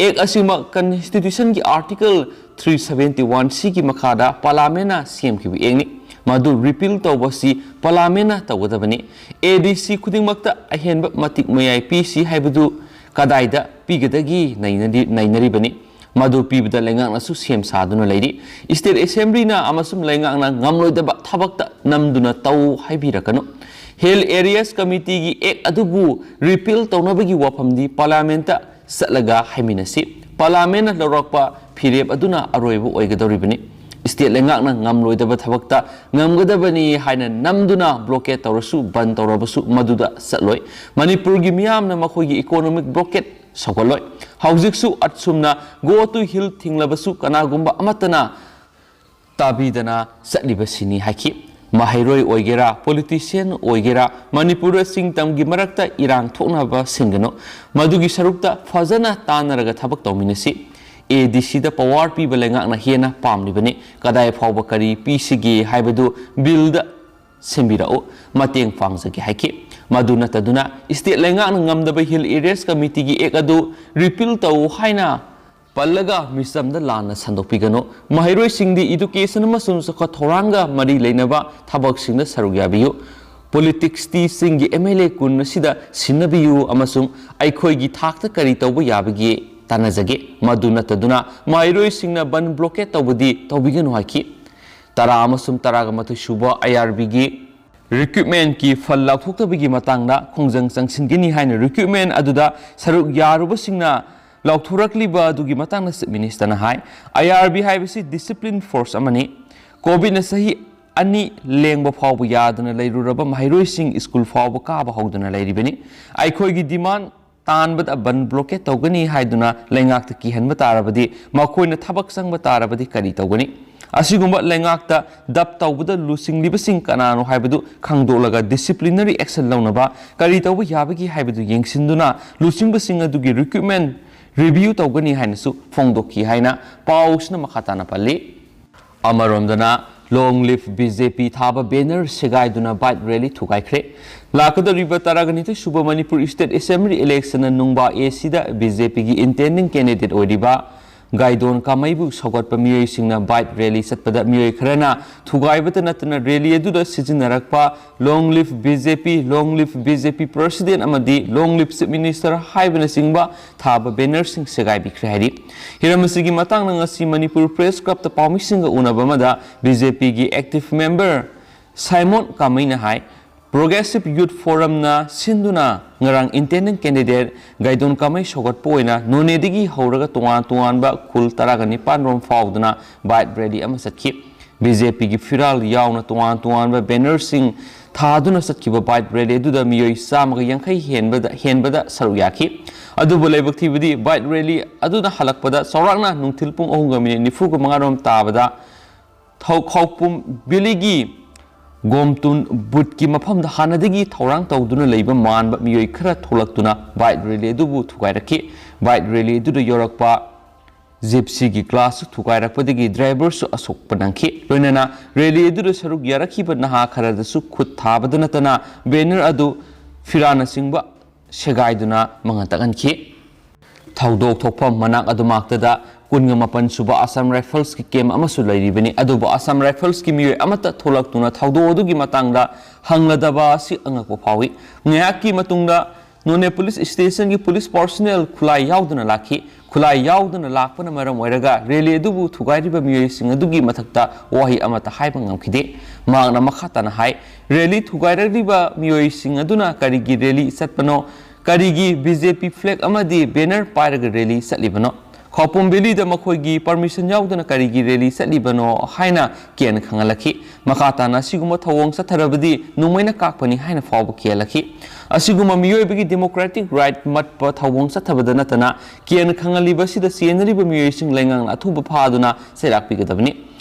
Act ꯑꯁꯤꯃꯛ Constitutionꯒꯤ Article three seventy-one Cꯒꯤ ꯃꯈꯥꯗ Parliamentꯅ ꯁꯦꯝꯈꯤꯕ Actꯅꯤ꯫ ꯃꯗꯨ repeal ꯇꯧꯕ ꯑꯁꯤ Parliamentꯅ ꯇꯧꯒꯗꯕꯅꯤ꯫ ADC ꯈꯨꯗꯤꯡꯃꯛꯇ ꯑꯍꯦꯟꯕ ꯃꯇꯤꯛ ꯃꯌꯥꯏ ꯄꯤꯁꯤ ꯍꯥꯏꯕꯗꯨ ꯀꯗꯥꯏꯗ ꯄꯤꯒꯗꯒꯦ ꯅꯩꯅꯔꯤ-, ꯅꯩꯅꯔꯤꯕꯅꯤ꯫ ꯃꯗꯨ ꯄꯤꯕꯗ ꯂꯩꯉꯥꯛꯅꯁꯨ ꯁꯦꯝ ꯁꯥꯗꯨꯅ ꯂꯩꯔꯤ꯫ State Assemblyꯅ ꯑꯃꯁꯨꯡ ꯂꯩꯉꯥꯛꯅ ꯉꯝꯂꯣꯏꯗꯕ ꯊꯕꯛꯇ ꯅꯝꯗꯨꯅ ꯇꯧ ꯍꯥꯏꯕꯤꯔꯛꯀꯅꯨ꯫ Hill Areas Committeeꯒꯤ Act ꯑꯗꯨꯕꯨ repeal ꯇꯧꯅꯕꯒꯤ ꯋꯥꯐꯝꯗꯤ Parliamentꯇ ꯆꯠꯂꯒ ꯍꯥꯏꯃꯤꯟꯅꯁꯤ꯫ Parliamentꯅ ꯂꯧꯔꯛꯄ ꯐꯤꯔꯦꯞ ꯑꯗꯨꯅ ꯑꯔꯣꯏꯕ ꯑꯣꯏꯒꯗꯧꯔꯤꯕꯅꯤ꯫ State ꯂꯩꯉꯥꯛꯅ ꯉꯝꯂꯣꯏꯗꯕ ꯊꯕꯛꯇ ꯉꯝꯒꯗꯕꯅꯤ ꯍꯥꯏꯅ ꯅꯝꯗꯨꯅ blockade ꯇꯧꯔꯁꯨ, ꯕꯟ ꯇꯧꯔꯕꯁꯨ ꯃꯗꯨꯗ ꯆꯠꯂꯣꯏ꯫ ꯃꯅꯤꯄꯨꯔꯒꯤ ꯃꯤꯌꯥꯝꯅ ꯃꯈꯣꯏꯒꯤ economic blockade ꯁꯧꯒꯠꯂꯣꯏ꯫ ꯍꯧꯖꯤꯛꯁꯨ ꯑꯁꯨꯝꯅ go to hell ꯊꯤꯡꯂꯕꯁꯨ ꯀꯅꯥꯒꯨꯝꯕ ꯑꯃꯠꯇꯅ ꯇꯥꯕꯤꯗꯅ ꯆꯠꯂꯤꯕꯁꯤꯅꯤ ꯍꯥꯏꯈꯤ꯫ ꯃꯍꯩꯔꯣꯏ ꯑꯣꯏꯒꯦꯔꯥ, ꯄꯣꯂꯤꯇꯤꯁꯤꯌꯥꯟ ꯑꯣꯏꯒꯦꯔꯥ, ꯃꯅꯤꯄꯨꯔꯗ ꯆꯤꯡ ꯇꯝꯒꯤ ꯃꯔꯛꯇ ꯏꯔꯥꯡ ꯊꯣꯛꯅꯕ ꯁꯤꯟꯒꯅꯨ꯫ ꯃꯗꯨꯒꯤ ꯁꯔꯨꯛꯇ ꯐꯖꯅ ꯇꯥꯟꯅꯔꯒ ꯊꯕꯛ ꯇꯧꯃꯤꯟꯅꯁꯤ꯫ ꯑꯦ ꯗꯤ ꯁꯤꯗ ꯄꯋꯥꯔ ꯄꯤꯕ ꯂꯩꯉꯥꯛꯅ ꯍꯦꯟꯅ ꯄꯥꯝꯂꯤꯕꯅꯤ꯫ ꯀꯗꯥꯏ ꯐꯥꯎꯕ ꯀꯔꯤ ꯄꯤꯁꯤꯒꯦ ꯍꯥꯏꯕꯗꯨ ꯕꯤꯜꯗ ꯁꯦꯝꯕꯤꯔꯛꯎ, ꯃꯇꯦꯡ ꯄꯥꯡꯖꯒꯦ ꯍꯥꯏꯈꯤ꯫ ꯃꯗꯨ ꯅꯠꯇꯗꯨꯅ ꯏꯁꯇꯦꯠ ꯂꯩꯉꯥꯛꯅ ꯉꯝꯗꯕ ꯍꯤꯜ ꯑꯦꯔꯤꯌꯥꯁ ꯀꯃꯤꯇꯤꯒꯤ ꯑꯦꯛ ꯑꯗꯨ ꯔꯤꯄꯤꯜ ꯇꯧ ꯍꯥꯏꯅ ꯄꯜꯂꯒ ꯃꯤꯆꯝꯗ ꯂꯥꯟꯅ ꯁꯟꯗꯣꯛꯄꯤꯒꯅꯨ꯫ ꯃꯍꯩꯔꯣꯏꯁꯤꯡꯗꯤ ꯏꯗꯨꯀꯦꯁꯟ ꯑꯃꯁꯨꯡ ꯆꯥꯎꯈꯠ ꯊꯧꯔꯥꯡꯒ ꯃꯔꯤ ꯂꯩꯅꯕ ꯊꯕꯛꯁꯤꯡꯗ ꯁꯔꯨꯛ ꯌꯥꯕꯤꯌꯨ꯫ ꯄꯣꯂꯤꯇꯤꯛꯁꯇꯤ ꯆꯤꯡꯒꯤ ꯑꯦꯝ ꯑꯦꯜ ꯑꯦ ꯀꯨꯟ ꯑꯁꯤꯗ ꯁꯤꯟꯅꯕꯤꯌꯨ ꯑꯃꯁꯨꯡ ꯑꯩꯈꯣꯏꯒꯤ ꯊꯥꯛꯇ ꯀꯔꯤ ꯇꯧꯕ ꯌꯥꯕꯒꯦ ꯇꯥꯟꯅꯖꯒꯦ꯫ ꯃꯗꯨ ꯅꯠꯇꯗꯨꯅ ꯃꯍꯩꯔꯣꯏꯁꯤꯡꯅ ꯕꯟ ꯕ꯭ꯂꯣꯀꯦꯠ ꯇꯧꯕꯗꯤ ꯇꯧꯕꯤꯒꯅꯨ ꯍꯥꯏꯈꯤ꯫ ꯇꯔꯥ ꯑꯃꯁꯨꯡ ꯇꯔꯥꯒ ꯃꯥꯊꯣꯏ ꯁꯨꯕ ꯑꯥꯏ ꯑꯥꯔ ꯕꯤꯒꯤ ꯔꯤꯀ꯭ꯔꯨꯠꯃꯦꯟꯠꯀꯤ ꯐꯜ ꯂꯥꯎꯊꯣꯛꯇꯕꯒꯤ ꯃꯇꯥꯡꯗ ꯈꯣꯡꯖꯪ ꯆꯪꯁꯤꯟꯒꯅꯤ ꯍꯥꯏꯅ ꯔꯤꯀ꯭ꯔꯨꯠꯃꯦꯟꯠ ꯑꯗꯨꯗ ꯁꯔꯨꯛ ꯌꯥꯔꯨꯕꯁꯤꯡꯅ ꯂꯥꯎꯊꯣꯔꯛꯂꯤꯕ ꯑꯗꯨꯒꯤ ꯃꯇꯥꯡꯗ ꯆꯤꯐ ꯃꯤꯅꯤꯁꯇꯔꯅ ꯍꯥꯏ, ꯑꯥꯏ ꯑꯥꯔ ꯕꯤ ꯍꯥꯏꯕꯁꯤ ꯗꯤꯁꯤꯄ꯭ꯂꯤꯟ ꯐꯣꯔꯁ ꯑꯃꯅꯤ꯫ ꯀꯣꯚꯤꯗꯅ ꯆꯍꯤ ꯑꯅꯤ ꯂꯦꯡꯕ ꯐꯥꯎꯕ ꯌꯥꯗꯅ ꯂꯩꯔꯨꯔꯕ ꯃꯍꯩꯔꯣꯏꯁꯤꯡ ꯁ꯭ꯀꯨꯜ ꯐꯥꯎꯕ ꯀꯥꯕ ꯍꯧꯗꯅ ꯂꯩꯔꯤꯕꯅꯤ꯫ ꯑꯩꯈꯣꯏꯒꯤ ꯗꯤꯃꯥꯟ ꯇꯥꯟꯕꯗ ꯕꯟ ꯕ꯭ꯂꯣꯀꯦꯠ ꯇꯧꯒꯅꯤ ꯍꯥꯏꯗꯨꯅ ꯂꯩꯉꯥꯛꯇ ꯀꯤꯍꯟꯕ ꯇꯥꯔꯕꯗꯤ, ꯃꯈꯣꯏꯅ ꯊꯕꯛ ꯆꯪꯕ ꯇꯥꯔꯕꯗꯤ ꯀꯔꯤ ꯇꯧꯒꯅꯤ? ꯑꯁꯤꯒꯨꯝꯕ ꯂꯩꯉꯥꯛꯇ ꯗꯞ ꯇꯧꯕꯗ ꯂꯨꯆꯤꯡꯂꯤꯕꯁꯤꯡ ꯀꯅꯥꯅꯣ ꯍꯥꯏꯕꯗꯨ ꯈꯪꯗꯣꯛꯂꯒ ꯗꯤꯁꯤꯄ꯭ꯂꯤꯅꯔꯤ ꯑꯦꯛꯁꯟ ꯂꯧꯅꯕ ꯀꯔꯤ ꯇꯧꯕ ꯌꯥꯕꯒꯦ ꯍꯥꯏꯕꯗꯨ ꯌꯦꯡꯁꯤꯟꯗꯨꯅ ꯂꯨꯆꯤꯡꯕꯁꯤꯡ ꯑꯗꯨꯒꯤ ꯔꯤꯀ꯭ꯔꯨꯠꯃꯦꯟꯠ ꯔꯤꯚꯤꯌꯨ ꯇꯧꯒꯅꯤ ꯍꯥꯏꯅꯁꯨ ꯐꯣꯡꯗꯣꯛꯈꯤ ꯍꯥꯏꯅ ꯄꯥꯎꯁꯤꯅ ꯃꯈꯥ ꯇꯥꯅ ꯄꯜꯂꯤ꯫ ꯑꯃꯔꯣꯝꯗꯅ, ꯂꯣꯡ ꯂꯤꯚ ꯕꯤ ꯖꯦ ꯄꯤ ꯊꯥꯕ ꯕꯦꯅꯔ ꯁꯦꯒꯥꯏꯗꯨꯅ ꯕꯥꯏꯛ ꯔꯦꯂꯤ ꯊꯨꯒꯥꯏꯈ꯭ꯔꯦ꯫ ꯂꯥꯛꯀꯗꯧꯔꯤꯕ ꯇꯔꯥꯒ ꯅꯤꯊꯣꯏ ꯁꯨꯕ ꯃꯅꯤꯄꯨꯔ ꯏꯁꯇꯦꯠ ꯑꯦꯁꯦꯝꯕ꯭ꯂꯤ ꯏꯂꯦꯛꯁꯟꯅ ꯅꯨꯡꯕꯥ ꯑꯦ ꯁꯤꯗ ꯕꯤ ꯖꯦ ꯄꯤꯒꯤ ꯏꯟꯇꯦꯟꯗꯤꯡ ꯀꯦꯟꯗꯤꯗꯦꯠ ꯑꯣꯏꯔꯤꯕ ꯒꯥꯏꯗꯣꯟ ꯀꯥꯃꯩꯕꯨ ꯁꯧꯒꯠꯄ ꯃꯤꯑꯣꯏꯁꯤꯡꯅ ꯕꯥꯏꯛ ꯔꯦꯂꯤ ꯆꯠꯄꯗ ꯃꯤꯑꯣꯏ ꯈꯔꯅ ꯊꯨꯒꯥꯏꯕꯇ ꯅꯠꯇꯅ ꯔꯦꯂꯤ ꯑꯗꯨꯗ ꯁꯤꯖꯤꯟꯅꯔꯛꯄ "ꯂꯣꯡ ꯂꯤꯚ ꯕꯤ ꯖꯦ ꯄꯤ", "ꯂꯣꯡ ꯂꯤꯚ ꯕꯤ ꯖꯦ ꯄꯤ ꯄ꯭ꯔꯁꯤꯗꯦꯟꯠ" ꯑꯃꯗꯤ "ꯂꯣꯡ ꯂꯤꯚ ꯆꯤꯐ ꯃꯤꯅꯤꯁꯇꯔ" ꯍꯥꯏꯕꯅꯆꯤꯡꯕ ꯊꯥꯕ ꯕꯦꯅꯔꯁꯤꯡ ꯁꯦꯒꯥꯏꯕꯤꯈ꯭ꯔꯦ ꯍꯥꯏꯔꯤ꯫ ꯍꯤꯔꯝ ꯑꯁꯤꯒꯤ ꯃꯇꯥꯡꯗ ꯉꯁꯤ ꯃꯅꯤꯄꯨꯔ ꯄ꯭ꯔꯦꯁ ꯀ꯭ꯂꯕꯇ ꯄꯥꯎꯃꯤꯁꯤꯡꯒ ꯎꯅꯕ ꯑꯃꯗ ꯕꯤ ꯖꯦ ꯄꯤꯒꯤ ꯑꯦꯛꯇꯤꯚ ꯃꯦꯝꯕꯔ ꯁꯥꯏꯃꯣꯟ ꯀꯥꯃꯩꯅ ꯍꯥꯏ, ꯄ꯭ꯔꯣꯒ꯭ꯔꯦꯁꯤꯚ ꯌꯨꯊ ꯐꯣꯔꯝꯅ ꯁꯤꯟꯗꯨꯅ ꯉꯔꯥꯡ ꯏꯟꯇꯦꯟꯗꯤꯡ ꯀꯦꯟꯗꯤꯗꯦꯠ ꯒꯥꯏꯗꯣꯟ ꯀꯥꯃꯩ ꯁꯧꯒꯠꯄ ꯑꯣꯏꯅ ꯅꯣꯅꯦꯗꯒꯤ ꯍꯧꯔꯒ ꯇꯣꯉꯥꯟ ꯇꯣꯉꯥꯟꯕ ꯈꯨꯜ ꯇꯔꯥꯒ ꯅꯤꯄꯥꯟ ꯔꯣꯝ ꯐꯥꯎꯗꯨꯅ ꯕꯥꯏꯛ ꯔꯦꯂꯤ ꯑꯃ ꯆꯠꯈꯤ꯫ ꯕꯤ ꯖꯦ ꯄꯤꯒꯤ ꯐꯤꯔꯥꯜ ꯌꯥꯎꯅ ꯇꯣꯉꯥꯟ ꯇꯣꯉꯥꯟꯕ ꯕꯦꯅꯔꯁꯤꯡ ꯊꯥꯗꯨꯅ ꯆꯠꯈꯤꯕ ꯕꯥꯏꯛ ꯔꯦꯂꯤ ꯑꯗꯨꯗ ꯃꯤꯑꯣꯏ ꯆꯥꯝꯃꯒ ꯌꯥꯡꯈꯩ ꯍꯦꯟꯕꯗ, ꯍꯦꯟꯕꯗ ꯁꯔꯨꯛ ꯌꯥꯈꯤ꯫ ꯑꯗꯨꯕꯨ ꯂꯥꯏꯕꯛ ꯊꯤꯕꯗꯤ bike rally ꯑꯗꯨꯅ ꯍꯜꯂꯛꯄꯗ ꯆꯥꯎꯔꯥꯛꯅ ꯅꯨꯡꯊꯤꯜ ꯄꯨꯡ ꯑꯍꯨꯝꯒ ꯃꯤꯅꯤꯠ ꯅꯤꯐꯨꯒ ꯃꯉꯥꯔꯣꯝ ꯇꯥꯕꯗ ꯊꯧ-, ꯈꯥꯎꯄꯨꯝ valley ꯒꯤ ꯒꯣꯝꯇꯨꯟ ꯕꯨꯠꯀꯤ ꯃꯐꯝꯗ ꯍꯥꯟꯅꯗꯒꯤ ꯊꯧꯔꯥꯡ ꯇꯧꯗꯨꯅ ꯂꯩꯕ ꯃꯥꯟꯕ ꯃꯤꯑꯣꯏ ꯈꯔ ꯊꯣꯛꯂꯛꯇꯨꯅ bike rally ꯑꯗꯨꯕꯨ ꯊꯨꯒꯥꯏꯔꯛꯈꯤ꯫ Bike rally ꯑꯗꯨꯗ ꯌꯧꯔꯛꯄ Gypsy ꯒꯤ glass ꯁꯨ ꯊꯨꯒꯥꯏꯔꯛꯄꯗꯒꯤ driver ꯁꯨ ꯑꯁꯣꯛꯄ ꯅꯪꯈꯤ꯫ ꯂꯣꯏꯅꯅ rally ꯑꯗꯨꯗ ꯁꯔꯨꯛ ꯌꯥꯔꯛꯈꯤꯕ ꯅꯍꯥ ꯈꯔꯗꯁꯨ ꯈꯨꯠ ꯊꯥꯕꯗ ꯅꯠꯇꯅ banner ꯑꯗꯨ ꯐꯤꯔꯥꯅꯆꯤꯡꯕ ꯁꯦꯒꯥꯏꯗꯨꯅ ꯃꯉꯥ ꯇꯛꯍꯟꯈꯤ꯫ ꯊꯧꯗꯣꯛ ꯊꯣꯛꯐꯝ ꯃꯅꯥꯛ ꯑꯗꯨꯃꯛꯇꯗ ꯀꯨꯟꯒ ꯃꯥꯄꯟ ꯁꯨꯕ Assam Rifles ꯀꯤ camp ꯑꯃꯁꯨ ꯂꯩꯔꯤꯕꯅꯤ꯫ ꯑꯗꯨꯕꯨ Assam Rifles ꯀꯤ ꯃꯤꯑꯣꯏ ꯑꯃꯠꯇ ꯊꯣꯛꯂꯛꯇꯨꯅ ꯊꯧꯗꯣꯛ ꯑꯗꯨꯒꯤ ꯃꯇꯥꯡꯗ ꯍꯪꯂꯗꯕ ꯑꯁꯤ ꯑꯉꯛꯄ ꯐꯥꯎꯏ꯫ ꯉꯥꯏꯍꯥꯛꯀꯤ ꯃꯇꯨꯡꯗ ꯅꯣꯅꯦ police station ꯒꯤ police personnel ꯈꯨꯠꯂꯥꯏ ꯌꯥꯎꯗꯨꯅ ꯂꯥꯛꯈꯤ꯫ ꯈꯨꯠꯂꯥꯏ ꯌꯥꯎꯗꯨꯅ ꯂꯥꯛꯄꯅ ꯃꯔꯝ ꯑꯣꯏꯔꯒ rally ꯑꯗꯨꯕꯨ ꯊꯨꯒꯥꯏꯔꯤꯕ ꯃꯤꯑꯣꯏꯁꯤꯡ ꯑꯗꯨꯒꯤ ꯃꯊꯛꯇ ꯋꯥꯍꯩ ꯑꯃꯠꯇ ꯍꯥꯏꯕ ꯉꯝꯈꯤꯗꯦ꯫ ꯃꯍꯥꯛꯅ ꯃꯈꯥ ꯇꯥꯅ ꯍꯥꯏ, rally ꯊꯨꯒꯥꯏꯔꯛꯂꯤꯕ ꯃꯤꯑꯣꯏꯁꯤꯡ ꯑꯗꯨꯅ ꯀꯔꯤꯒꯤ rally ꯆꯠꯄꯅꯣ, ꯀꯔꯤꯒꯤ B J P flag ꯑꯃꯗꯤ banner ꯄꯥꯏꯔꯒ rally ꯆꯠꯂꯤꯕꯅꯣ? ꯈꯧꯄꯨꯝ valley ꯗ ꯃꯈꯣꯏꯒꯤ permission ꯌꯥꯎꯗꯅ ꯀꯔꯤꯒꯤ rally ꯆꯠꯂꯤꯕꯅꯣ ꯍꯥꯏꯅ ꯀꯦꯟ ꯈꯪꯍꯜꯂꯛꯈꯤ꯫ ꯃꯈꯥ ꯇꯥꯅ ꯑꯁꯤꯒꯨꯝꯕ ꯊꯧꯑꯣꯡ ꯆꯠꯊꯔꯕꯗꯤ ꯅꯣꯡꯃꯩꯅ ꯀꯥꯞꯀꯅꯤ ꯍꯥꯏꯅ ꯐꯥꯎꯕ ꯀꯤꯍꯜꯂꯛꯈꯤ꯫ ꯑꯁꯤꯒꯨꯝꯕ ꯃꯤꯑꯣꯏꯕꯒꯤ democratic right ꯃꯠꯄ ꯊꯧꯑꯣꯡ ꯆꯠꯊꯕꯗ ꯅꯠꯇꯅ ꯀꯦꯟ ꯈꯪꯍꯜꯂꯤꯕ ꯑꯁꯤꯗ ꯆꯦꯟꯅꯔꯤꯕ ꯃꯤꯑꯣꯏꯁꯤꯡ ꯂꯩꯉꯥꯛꯅ ꯑꯊꯨꯕ ꯐꯥꯗꯨꯅ ꯆꯩꯔꯥꯛ ꯄꯤꯒꯗꯕꯅꯤ꯫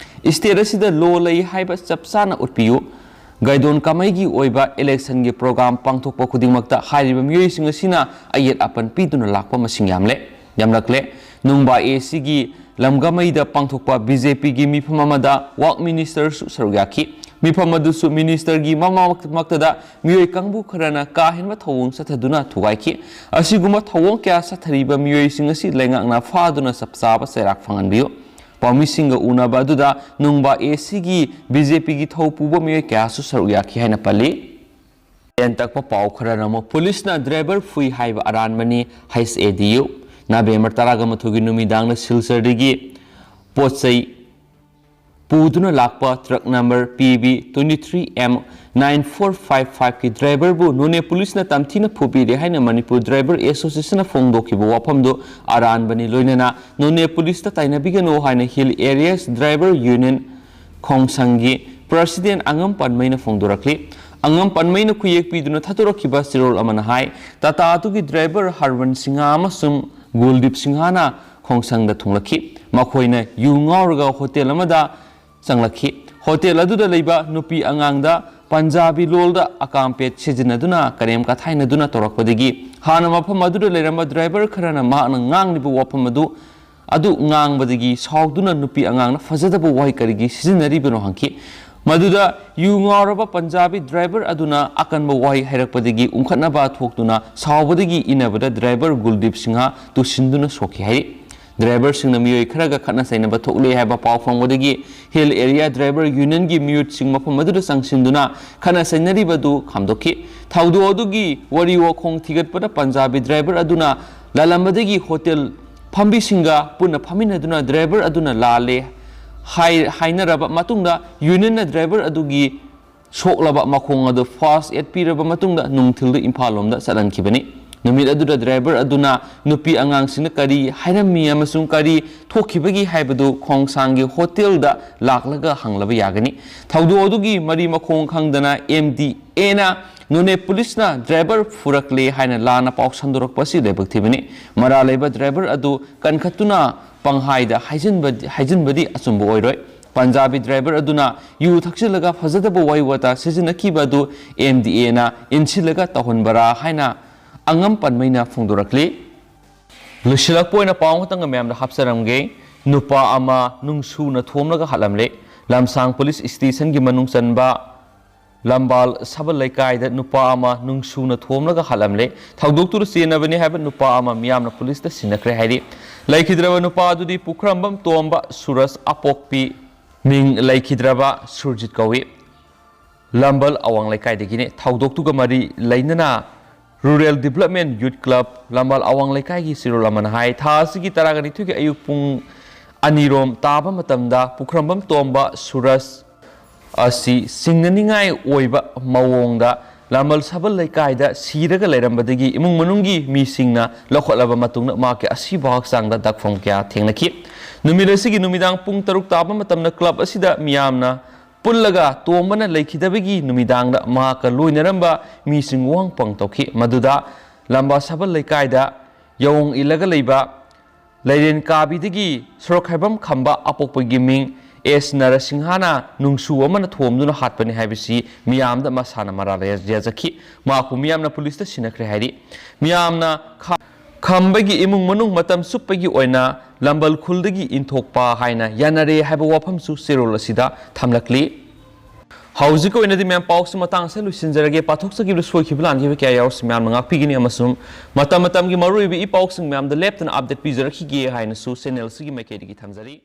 State ꯑꯁꯤꯗ law ꯂꯩ ꯍꯥꯏꯕ ꯆꯞ ꯆꯥꯅ ꯎꯠꯄꯤꯌꯨ꯫ ꯒꯥꯏꯗꯣꯟ ꯀꯥꯃꯩꯒꯤ ꯑꯣꯏꯕ election ꯒꯤ program ꯄꯥꯡꯊꯣꯛꯄ ꯈꯨꯗꯤꯡꯃꯛꯇ ꯍꯥꯏꯔꯤꯕ ꯃꯤꯑꯣꯏꯁꯤꯡ ꯑꯁꯤꯅ ꯑꯌꯦꯠ ꯑꯄꯟ ꯄꯤꯗꯨꯅ ꯂꯥꯛꯄ ꯃꯁꯤꯡ ꯌꯥꯝꯂꯦ, ꯌꯥꯝꯂꯛꯂꯦ꯫ ꯅꯨꯡꯕꯥ A C ꯒꯤ ꯂꯝꯒꯃꯩꯗ ꯄꯥꯡꯊꯣꯛꯄ B J P ꯒꯤ ꯃꯤꯐꯝ ꯑꯃꯗ ꯋꯥꯛ minister ꯁꯨ ꯁꯔꯨꯛ ꯌꯥꯈꯤ꯫ ꯃꯤꯐꯝ ꯑꯗꯨꯁꯨ minister ꯒꯤ ꯃꯃꯛꯇꯗ ꯃꯤꯑꯣꯏ ꯀꯥꯡꯕꯨ ꯈꯔꯅ ꯀꯥ ꯍꯦꯟꯕ ꯊꯧꯑꯣꯡ ꯆꯠꯊꯗꯨꯅ ꯊꯨꯒꯥꯏꯈꯤ꯫ ꯑꯁꯤꯒꯨꯝꯕ ꯊꯧꯑꯣꯡ ꯀꯌꯥ ꯆꯠꯊꯔꯤꯕ ꯃꯤꯑꯣꯏꯁꯤꯡ ꯑꯁꯤ ꯂꯩꯉꯥꯛꯅ ꯐꯥꯗꯨꯅ ꯆꯞ ꯆꯥꯕ ꯆꯩꯔꯥꯛ ꯐꯪꯍꯟꯕꯤꯌꯨ꯫ ꯄꯥꯎꯃꯤꯁꯤꯡꯒ ꯎꯅꯕ ꯑꯗꯨꯗ ꯅꯨꯡꯕꯥ A C ꯒꯤ B J P ꯒꯤ ꯊꯧ ꯄꯨꯕ ꯃꯤꯑꯣꯏ ꯀꯌꯥꯁꯨ ꯁꯔꯨꯛ ꯌꯥꯈꯤ ꯍꯥꯏꯅ ꯄꯜꯂꯤ꯫ ꯂꯦꯟ ꯇꯛꯄ ꯄꯥꯎ ꯈꯔꯅ ꯑꯃꯨꯛ ꯄꯨꯂꯤꯁꯅ driver ꯐꯨꯏ ꯍꯥꯏꯕ ꯑꯔꯥꯟꯕꯅꯤ꯫ H A D U꯫ November ꯇꯔꯥꯒ ꯃꯥꯊꯣꯏꯒꯤ ꯅꯨꯃꯤꯗꯥꯡꯗ ꯁꯤꯜꯆꯔꯗꯒꯤ ꯄꯣꯠ ꯆꯩ ꯄꯨꯗꯨꯅ ꯂꯥꯛꯄ truck number P B twenty three M nine four five five ꯀꯤ driver ꯕꯨ ꯅꯣꯅꯦ ꯄꯨꯂꯤꯁꯅ ꯇꯝꯊꯤꯅ ꯐꯨꯕꯤꯔꯦ ꯍꯥꯏꯅ ꯃꯅꯤꯄꯨꯔ Driver Association ꯅ ꯐꯣꯡꯗꯣꯛꯈꯤꯕ ꯋꯥꯐꯝꯗꯨ ꯑꯔꯥꯟꯕꯅꯤ꯫ ꯂꯣꯏꯅꯅ ꯅꯣꯅꯦ ꯄꯨꯂꯤꯁꯇ ꯇꯥꯏꯅꯕꯤꯒꯅꯨ ꯍꯥꯏꯅ Hill Areas Driver Union ꯈꯣꯡꯁꯪꯒꯤ president ꯑꯉꯝ ꯄꯥꯟꯃꯩꯅ ꯐꯣꯡꯗꯣꯔꯛꯂꯤ꯫ ꯑꯉꯝ ꯄꯟꯃꯩꯅ ꯈꯨꯌꯦꯛ ꯄꯤꯗꯨꯅ ꯊꯥꯗꯣꯔꯛꯈꯤꯕ ꯆꯦꯔꯣꯜ ꯑꯃꯅ ꯍꯥꯏ, ꯇꯥꯇꯥ ꯑꯗꯨꯒꯤ ꯗ꯭ꯔꯥꯏꯚꯔ ꯍꯔꯋꯟ ꯁꯤꯡꯍ ꯑꯃꯁꯨꯡ ꯒꯨꯜꯗꯤꯞ ꯁꯤꯡꯍꯅ ꯈꯣꯡꯁꯪꯗ ꯊꯨꯡꯂꯛꯈꯤ꯫ ꯃꯈꯣꯏꯅ ꯌꯨ ꯉꯥꯎꯔꯒ ꯍꯣꯇꯦꯜ ꯑꯃꯗ ꯆꯪꯂꯛꯈꯤ꯫ ꯍꯣꯇꯦꯜ ꯑꯗꯨꯗ ꯂꯩꯕ ꯅꯨꯄꯤ ꯑꯉꯥꯡꯗ ꯄꯟꯖꯥꯕꯤ ꯂꯣꯜꯗ ꯑꯀꯥꯝꯄꯦꯠ ꯁꯤꯖꯤꯟꯅꯗꯨꯅ ꯀꯔꯦꯝ ꯀꯊꯥꯏꯅꯗꯨꯅ ꯇꯧꯔꯛꯄꯗꯒꯤ ꯍꯥꯟꯅ ꯃꯐꯝ ꯑꯗꯨꯗ ꯂꯩꯔꯝꯕ ꯗ꯭ꯔꯥꯏꯚꯔ ꯈꯔꯅ ꯃꯍꯥꯛꯅ ꯉꯥꯡꯂꯤꯕ ꯋꯥꯐꯝ ꯑꯗꯨ ꯑꯗꯨ ꯉꯥꯡꯕꯗꯒꯤ ꯁꯥꯎꯗꯨꯅ ꯅꯨꯄꯤ ꯑꯉꯥꯡꯅ ꯐꯖꯗꯕ ꯋꯥꯍꯩ ꯀꯔꯤꯒꯤ ꯁꯤꯖꯤꯟꯅꯔꯤꯕꯅꯣ ꯍꯪꯈꯤ꯫ ꯃꯗꯨꯗ ꯌꯨ ꯉꯥꯎꯔꯕ ꯄꯟꯖꯥꯕꯤ ꯗ꯭ꯔꯥꯏꯚꯔ ꯑꯗꯨꯅ ꯑꯀꯟꯕ ꯋꯥꯍꯩ ꯍꯥꯏꯔꯛꯄꯗꯒꯤ ꯎꯪꯈꯠꯅꯕ ꯊꯣꯛꯇꯨꯅ ꯁꯥꯎꯕꯗꯒꯤ ꯏꯟꯅꯕꯗ ꯗ꯭ꯔꯥꯏꯚꯔ ꯒꯨꯜꯗꯤꯞ ꯁꯤꯡꯍ ꯇꯨꯁꯤꯟꯗꯨꯅ ꯁꯣꯛꯈꯤ ꯍꯥꯏꯔꯤ꯫ ꯗ꯭ꯔꯥꯏꯚꯔꯁꯤꯡꯅ ꯃꯤꯑꯣꯏ ꯈꯔꯒ ꯈꯠꯅ ꯆꯩꯅꯕ ꯊꯣꯛꯂꯦ ꯍꯥꯏꯕ ꯄꯥꯎ ꯐꯪꯕꯗꯒꯤ ꯍꯤꯜ ꯑꯦꯔꯤꯌꯥ ꯗ꯭ꯔꯥꯏꯚꯔ ꯌꯨꯅꯤꯌꯟꯒꯤ ꯃꯤꯍꯨꯠꯁꯤꯡ ꯃꯐꯝ ꯑꯗꯨꯗ ꯆꯪꯁꯤꯟꯗꯨꯅ ꯈꯠꯅ ꯆꯩꯅꯔꯤꯕꯗꯨ ꯈꯥꯝꯗꯣꯛꯈꯤ꯫ ꯊꯧꯗꯣꯛ ꯑꯗꯨꯒꯤ ꯋꯥꯔꯤ ꯋꯥꯈꯣꯡ ꯊꯤꯒꯠꯄꯗ ꯄꯟꯖꯥꯕꯤ ꯗ꯭ꯔꯥꯏꯚꯔ ꯑꯗꯨꯅ ꯂꯥꯜꯂꯝꯕꯗꯒꯤ ꯍꯣꯇꯦꯜ ꯐꯝꯕꯤꯁꯤꯡꯒ ꯄꯨꯟꯅ ꯐꯝꯃꯤꯟꯅꯗꯨꯅ ꯗ꯭ꯔꯥꯏꯚꯔ ꯑꯗꯨꯅ ꯂꯥꯜꯂꯦ ꯍꯥꯏ-, ꯍꯥꯏꯅꯔꯕ ꯃꯇꯨꯡꯗ ꯌꯨꯅꯤꯌꯟꯅ ꯗ꯭ꯔꯥꯏꯚꯔ ꯑꯗꯨꯒꯤ ꯁꯣꯛꯂꯕ ꯃꯈꯣꯡ ꯑꯗꯨ ꯐꯥꯔꯁ ꯑꯦꯗ ꯄꯤꯔꯕ ꯃꯇꯨꯡꯗ ꯅꯨꯡꯊꯤꯜꯗ ꯏꯝꯐꯥꯜ ꯂꯣꯝꯗ ꯆꯠꯍꯟꯈꯤꯕꯅꯤ꯫ ꯅꯨꯃꯤꯠ ꯑꯗꯨꯗ ꯗ꯭ꯔꯥꯏꯚꯔ ꯑꯗꯨꯅ ꯅꯨꯄꯤ ꯑꯉꯥꯡꯁꯤꯡꯅ ꯀꯔꯤ ꯍꯥꯏꯔꯝꯃꯤ ꯑꯃꯁꯨꯡ ꯀꯔꯤ ꯊꯣꯛꯈꯤꯕꯒꯦ ꯍꯥꯏꯕꯗꯨ ꯈꯣꯡꯁꯥꯡꯒꯤ ꯍꯣꯇꯦꯜꯗ ꯂꯥꯛꯂꯒ ꯍꯪꯂꯕ ꯌꯥꯒꯅꯤ꯫ ꯊꯧꯗꯣꯛ ꯑꯗꯨꯒꯤ ꯃꯔꯤ ꯃꯈꯣꯡ ꯈꯪꯗꯅ ꯑꯦꯝ ꯗꯤ ꯑꯦꯅ ꯅꯣꯅꯦ ꯄꯨꯂꯤꯁꯅ ꯗ꯭ꯔꯥꯏꯚꯔ ꯐꯨꯔꯛꯂꯦ ꯍꯥꯏꯅ ꯂꯥꯟꯅ ꯄꯥꯎ ꯁꯟꯗꯣꯔꯛꯄ ꯑꯁꯤ ꯂꯥꯏꯕꯛ ꯊꯤꯕꯅꯤ꯫ ꯃꯔꯥꯜ ꯂꯩꯕ ꯗ꯭ꯔꯥꯏꯚꯔ ꯑꯗꯨ ꯀꯟꯈꯠꯇꯨꯅ ꯄꯪꯍꯥꯏꯗ ꯍꯥꯏꯖꯤꯟꯕ-, ꯍꯥꯏꯖꯤꯟꯕꯗꯤ ꯑꯆꯨꯝꯕ ꯑꯣꯏꯔꯣꯏ꯫ ꯄꯟꯖꯥꯕꯤ ꯗ꯭ꯔꯥꯏꯚꯔ ꯑꯗꯨꯅ ꯌꯨ ꯊꯛꯆꯤꯜꯂꯒ ꯐꯖꯗꯕ ꯋꯥꯍꯩ ꯋꯥꯇꯥ ꯁꯤꯖꯤꯟꯅꯈꯤꯕ ꯑꯗꯨ ꯑꯦꯝ ꯗꯤ ꯑꯦꯅ ꯏꯟꯁꯤꯜꯂꯒ ꯇꯧꯍꯟꯕꯔꯥ ꯍꯥꯏꯅ ꯑꯉꯝ ꯄꯟꯃꯩꯅ ꯐꯣꯡꯗꯣꯔꯛꯂꯤ꯫ ꯂꯣꯏꯁꯤꯜꯂꯛꯄ ꯑꯣꯏꯅ ꯄꯥꯎ ꯑꯃꯈꯛꯇꯪꯒ ꯃꯌꯥꯝꯗ ꯍꯥꯞꯆꯔꯝꯒꯦ꯫ ꯅꯨꯄꯥ ꯑꯃ ꯅꯨꯡꯁꯨꯅ ꯊꯣꯝꯂꯒ ꯍꯥꯠꯂꯝꯂꯦ꯫ ꯂꯝꯁꯥꯡ ꯄꯨꯂꯤꯁ ꯁ꯭ꯇꯦꯁꯟꯒꯤ ꯃꯅꯨꯡ ꯆꯟꯕ ꯂꯝꯕꯥꯜ ꯁꯕꯜ ꯂꯩꯀꯥꯏꯗ ꯅꯨꯄꯥ ꯑꯃ ꯅꯨꯡꯁꯨꯅ ꯊꯣꯝꯂꯒ ꯍꯥꯠꯂꯝꯂꯦ꯫ ꯊꯧꯗꯣꯛꯇꯨꯗ ꯆꯦꯟꯅꯕꯅꯤ ꯍꯥꯏꯕ ꯅꯨꯄꯥ ꯑꯃ ꯃꯤꯌꯥꯝꯅ ꯄꯨꯂꯤꯁꯇ ꯁꯤꯟꯅꯈ꯭ꯔꯦ ꯍꯥꯏꯔꯤ꯫ ꯂꯩꯈꯤꯗ꯭ꯔꯕ ꯅꯨꯄꯥ ꯑꯗꯨꯗꯤ ꯄꯨꯈ꯭ꯔꯝꯕꯝ ꯇꯣꯝꯕ ꯁꯨꯔꯖ ꯑꯄꯣꯛꯄꯤ, ꯃꯤꯡ ꯂꯩꯈꯤꯗ꯭ꯔꯕ ꯁꯨꯔꯖꯤꯠ ꯀꯧꯏ꯫ ꯂꯝꯕꯜ ꯑꯋꯥꯡ ꯂꯩꯀꯥꯏꯗꯒꯤꯅꯤ꯫ ꯊꯧꯗꯣꯛꯇꯨꯒ ꯃꯔꯤ ꯂꯩꯅꯅ ꯔꯨꯔꯦꯜ ꯗꯤꯕꯂꯞꯃꯦꯟ ꯌꯨꯠ ꯀ꯭ꯂꯕ ꯂꯝꯕꯥꯜ ꯑꯋꯥꯡ ꯂꯩꯀꯥꯏꯒꯤ ꯆꯦꯔꯣꯜ ꯑꯃꯅ ꯍꯥꯏ, ꯊꯥ ꯑꯁꯤꯒꯤ ꯇꯔꯥꯒ ꯅꯤꯊꯣꯏꯒꯤ ꯑꯌꯨꯛ ꯄꯨꯡ ꯑꯅꯤꯔꯣꯝ ꯇꯥꯕ ꯃꯇꯝꯗ ꯄꯨꯈ꯭ꯔꯝꯕꯝ ꯇꯣꯝꯕ ꯁꯨꯔꯖ ꯑꯁꯤ ꯆꯤꯡꯅꯅꯤꯡꯉꯥꯏ ꯑꯣꯏꯕ ꯃꯑꯣꯡꯗ ꯂꯝꯕꯜ ꯁꯕꯜ ꯂꯩꯀꯥꯏꯗ ꯁꯤꯔꯒ ꯂꯩꯔꯝꯕꯗꯒꯤ ꯏꯃꯨꯡ ꯃꯅꯨꯡꯒꯤ ꯃꯤꯁꯤꯡꯅ ꯂꯧꯈꯠꯂꯕ ꯃꯇꯨꯡꯗ ꯃꯍꯥꯛꯀꯤ ꯑꯁꯤꯕ ꯍꯛꯆꯥꯡꯗ ꯗꯛꯐꯝ ꯀꯌꯥ ꯊꯦꯡꯅꯈꯤ꯫ ꯅꯨꯃꯤꯠ ꯑꯁꯤꯒꯤ ꯅꯨꯃꯤꯗꯥꯡ ꯄꯨꯡ ꯇꯔꯨꯛ ꯇꯥꯕ ꯃꯇꯝꯗ ꯀ꯭ꯂꯕ ꯑꯁꯤꯗ ꯃꯤꯌꯥꯝꯅ ꯄꯨꯜꯂꯒ ꯇꯣꯝꯕꯅ ꯂꯩꯈꯤꯗꯕꯒꯤ ꯅꯨꯃꯤꯗꯥꯡꯗ ꯃꯍꯥꯛꯀ ꯂꯣꯏꯅꯔꯝꯕ ꯃꯤꯁꯤꯡ ꯋꯥꯍꯪ ꯄꯥꯎ ꯇꯧꯈꯤ꯫ ꯃꯗꯨꯗ ꯂꯝꯕꯥ ꯁꯕꯜ ꯂꯩꯀꯥꯏꯗ ꯌꯥꯑꯣꯡ ꯏꯜꯂꯒ ꯂꯩꯕ ꯂꯩꯔꯦꯟ ꯀꯥꯕꯤꯗꯒꯤ ꯁꯣꯔꯣꯛꯈꯥꯏꯕꯝ ꯈꯝꯕ ꯑꯄꯣꯛꯄꯒꯤ ꯃꯤꯡ ꯑꯦꯁ ꯅꯔꯁꯤꯡꯍꯅ ꯅꯨꯡꯁꯨ ꯑꯃꯅ ꯊꯣꯝꯗꯨꯅ ꯍꯥꯠꯄꯅꯤ ꯍꯥꯏꯕꯁꯤ ꯃꯤꯌꯥꯝꯗ ꯃꯁꯥꯅ ꯃꯔꯥꯜ ꯌꯥꯖꯈꯤ꯫ ꯃꯍꯥꯛꯄꯨ ꯃꯤꯌꯥꯝꯅ ꯄꯨꯂꯤꯁꯇ ꯁꯤꯟꯅꯈ꯭ꯔꯦ ꯍꯥꯏꯔꯤ꯫ ꯃꯤꯌꯥꯝꯅ ꯈꯥ-, ꯈꯝꯕꯒꯤ ꯏꯃꯨꯡ ꯃꯅꯨꯡ ꯃꯇꯝ ꯆꯨꯞꯄꯒꯤ ꯑꯣꯏꯅ ꯂꯝꯕꯜ ꯈꯨꯜꯗꯒꯤ ꯏꯟꯊꯣꯛꯄ ꯍꯥꯏꯅ ꯌꯥꯅꯔꯦ ꯍꯥꯏꯕ ꯋꯥꯐꯝꯁꯨ ꯆꯦꯔꯣꯜ ꯑꯁꯤꯗ ꯊꯝꯂꯛꯂꯤ꯫ ꯍꯧꯖꯤꯛꯀꯤ ꯑꯣꯏꯅꯗꯤ ꯃꯌꯥꯝ ꯄꯥꯎꯁꯤ ꯃꯇꯥꯡ ꯑꯁꯤꯗ ꯂꯣꯏꯁꯤꯟꯖꯔꯒꯦ꯫ ꯄꯥꯊꯣꯛꯆꯈꯤꯕꯗ ꯁꯣꯏꯈꯤꯕ ꯂꯥꯟꯈꯤꯕ ꯀꯌꯥ ꯌꯥꯎꯔꯁꯨ ꯃꯌꯥꯝꯅ ꯉꯥꯛꯄꯤꯒꯅꯤ ꯑꯃꯁꯨꯡ ꯃꯇꯝ ꯃꯇꯝꯒꯤ ꯃꯔꯨꯑꯣꯏꯕ ꯏ ꯄꯥꯎꯁꯤꯡ ꯃꯌꯥꯝꯗ ꯂꯦꯞꯇꯅ ꯑꯞꯗꯦꯠ ꯄꯤꯖꯔꯛꯈꯤꯒꯦ ꯍꯥꯏꯅꯁꯨ ꯆꯦꯅꯦꯜꯁꯤꯒꯤ ꯃꯥꯏꯀꯩꯗꯒꯤ ꯊꯝꯖꯔꯤ꯫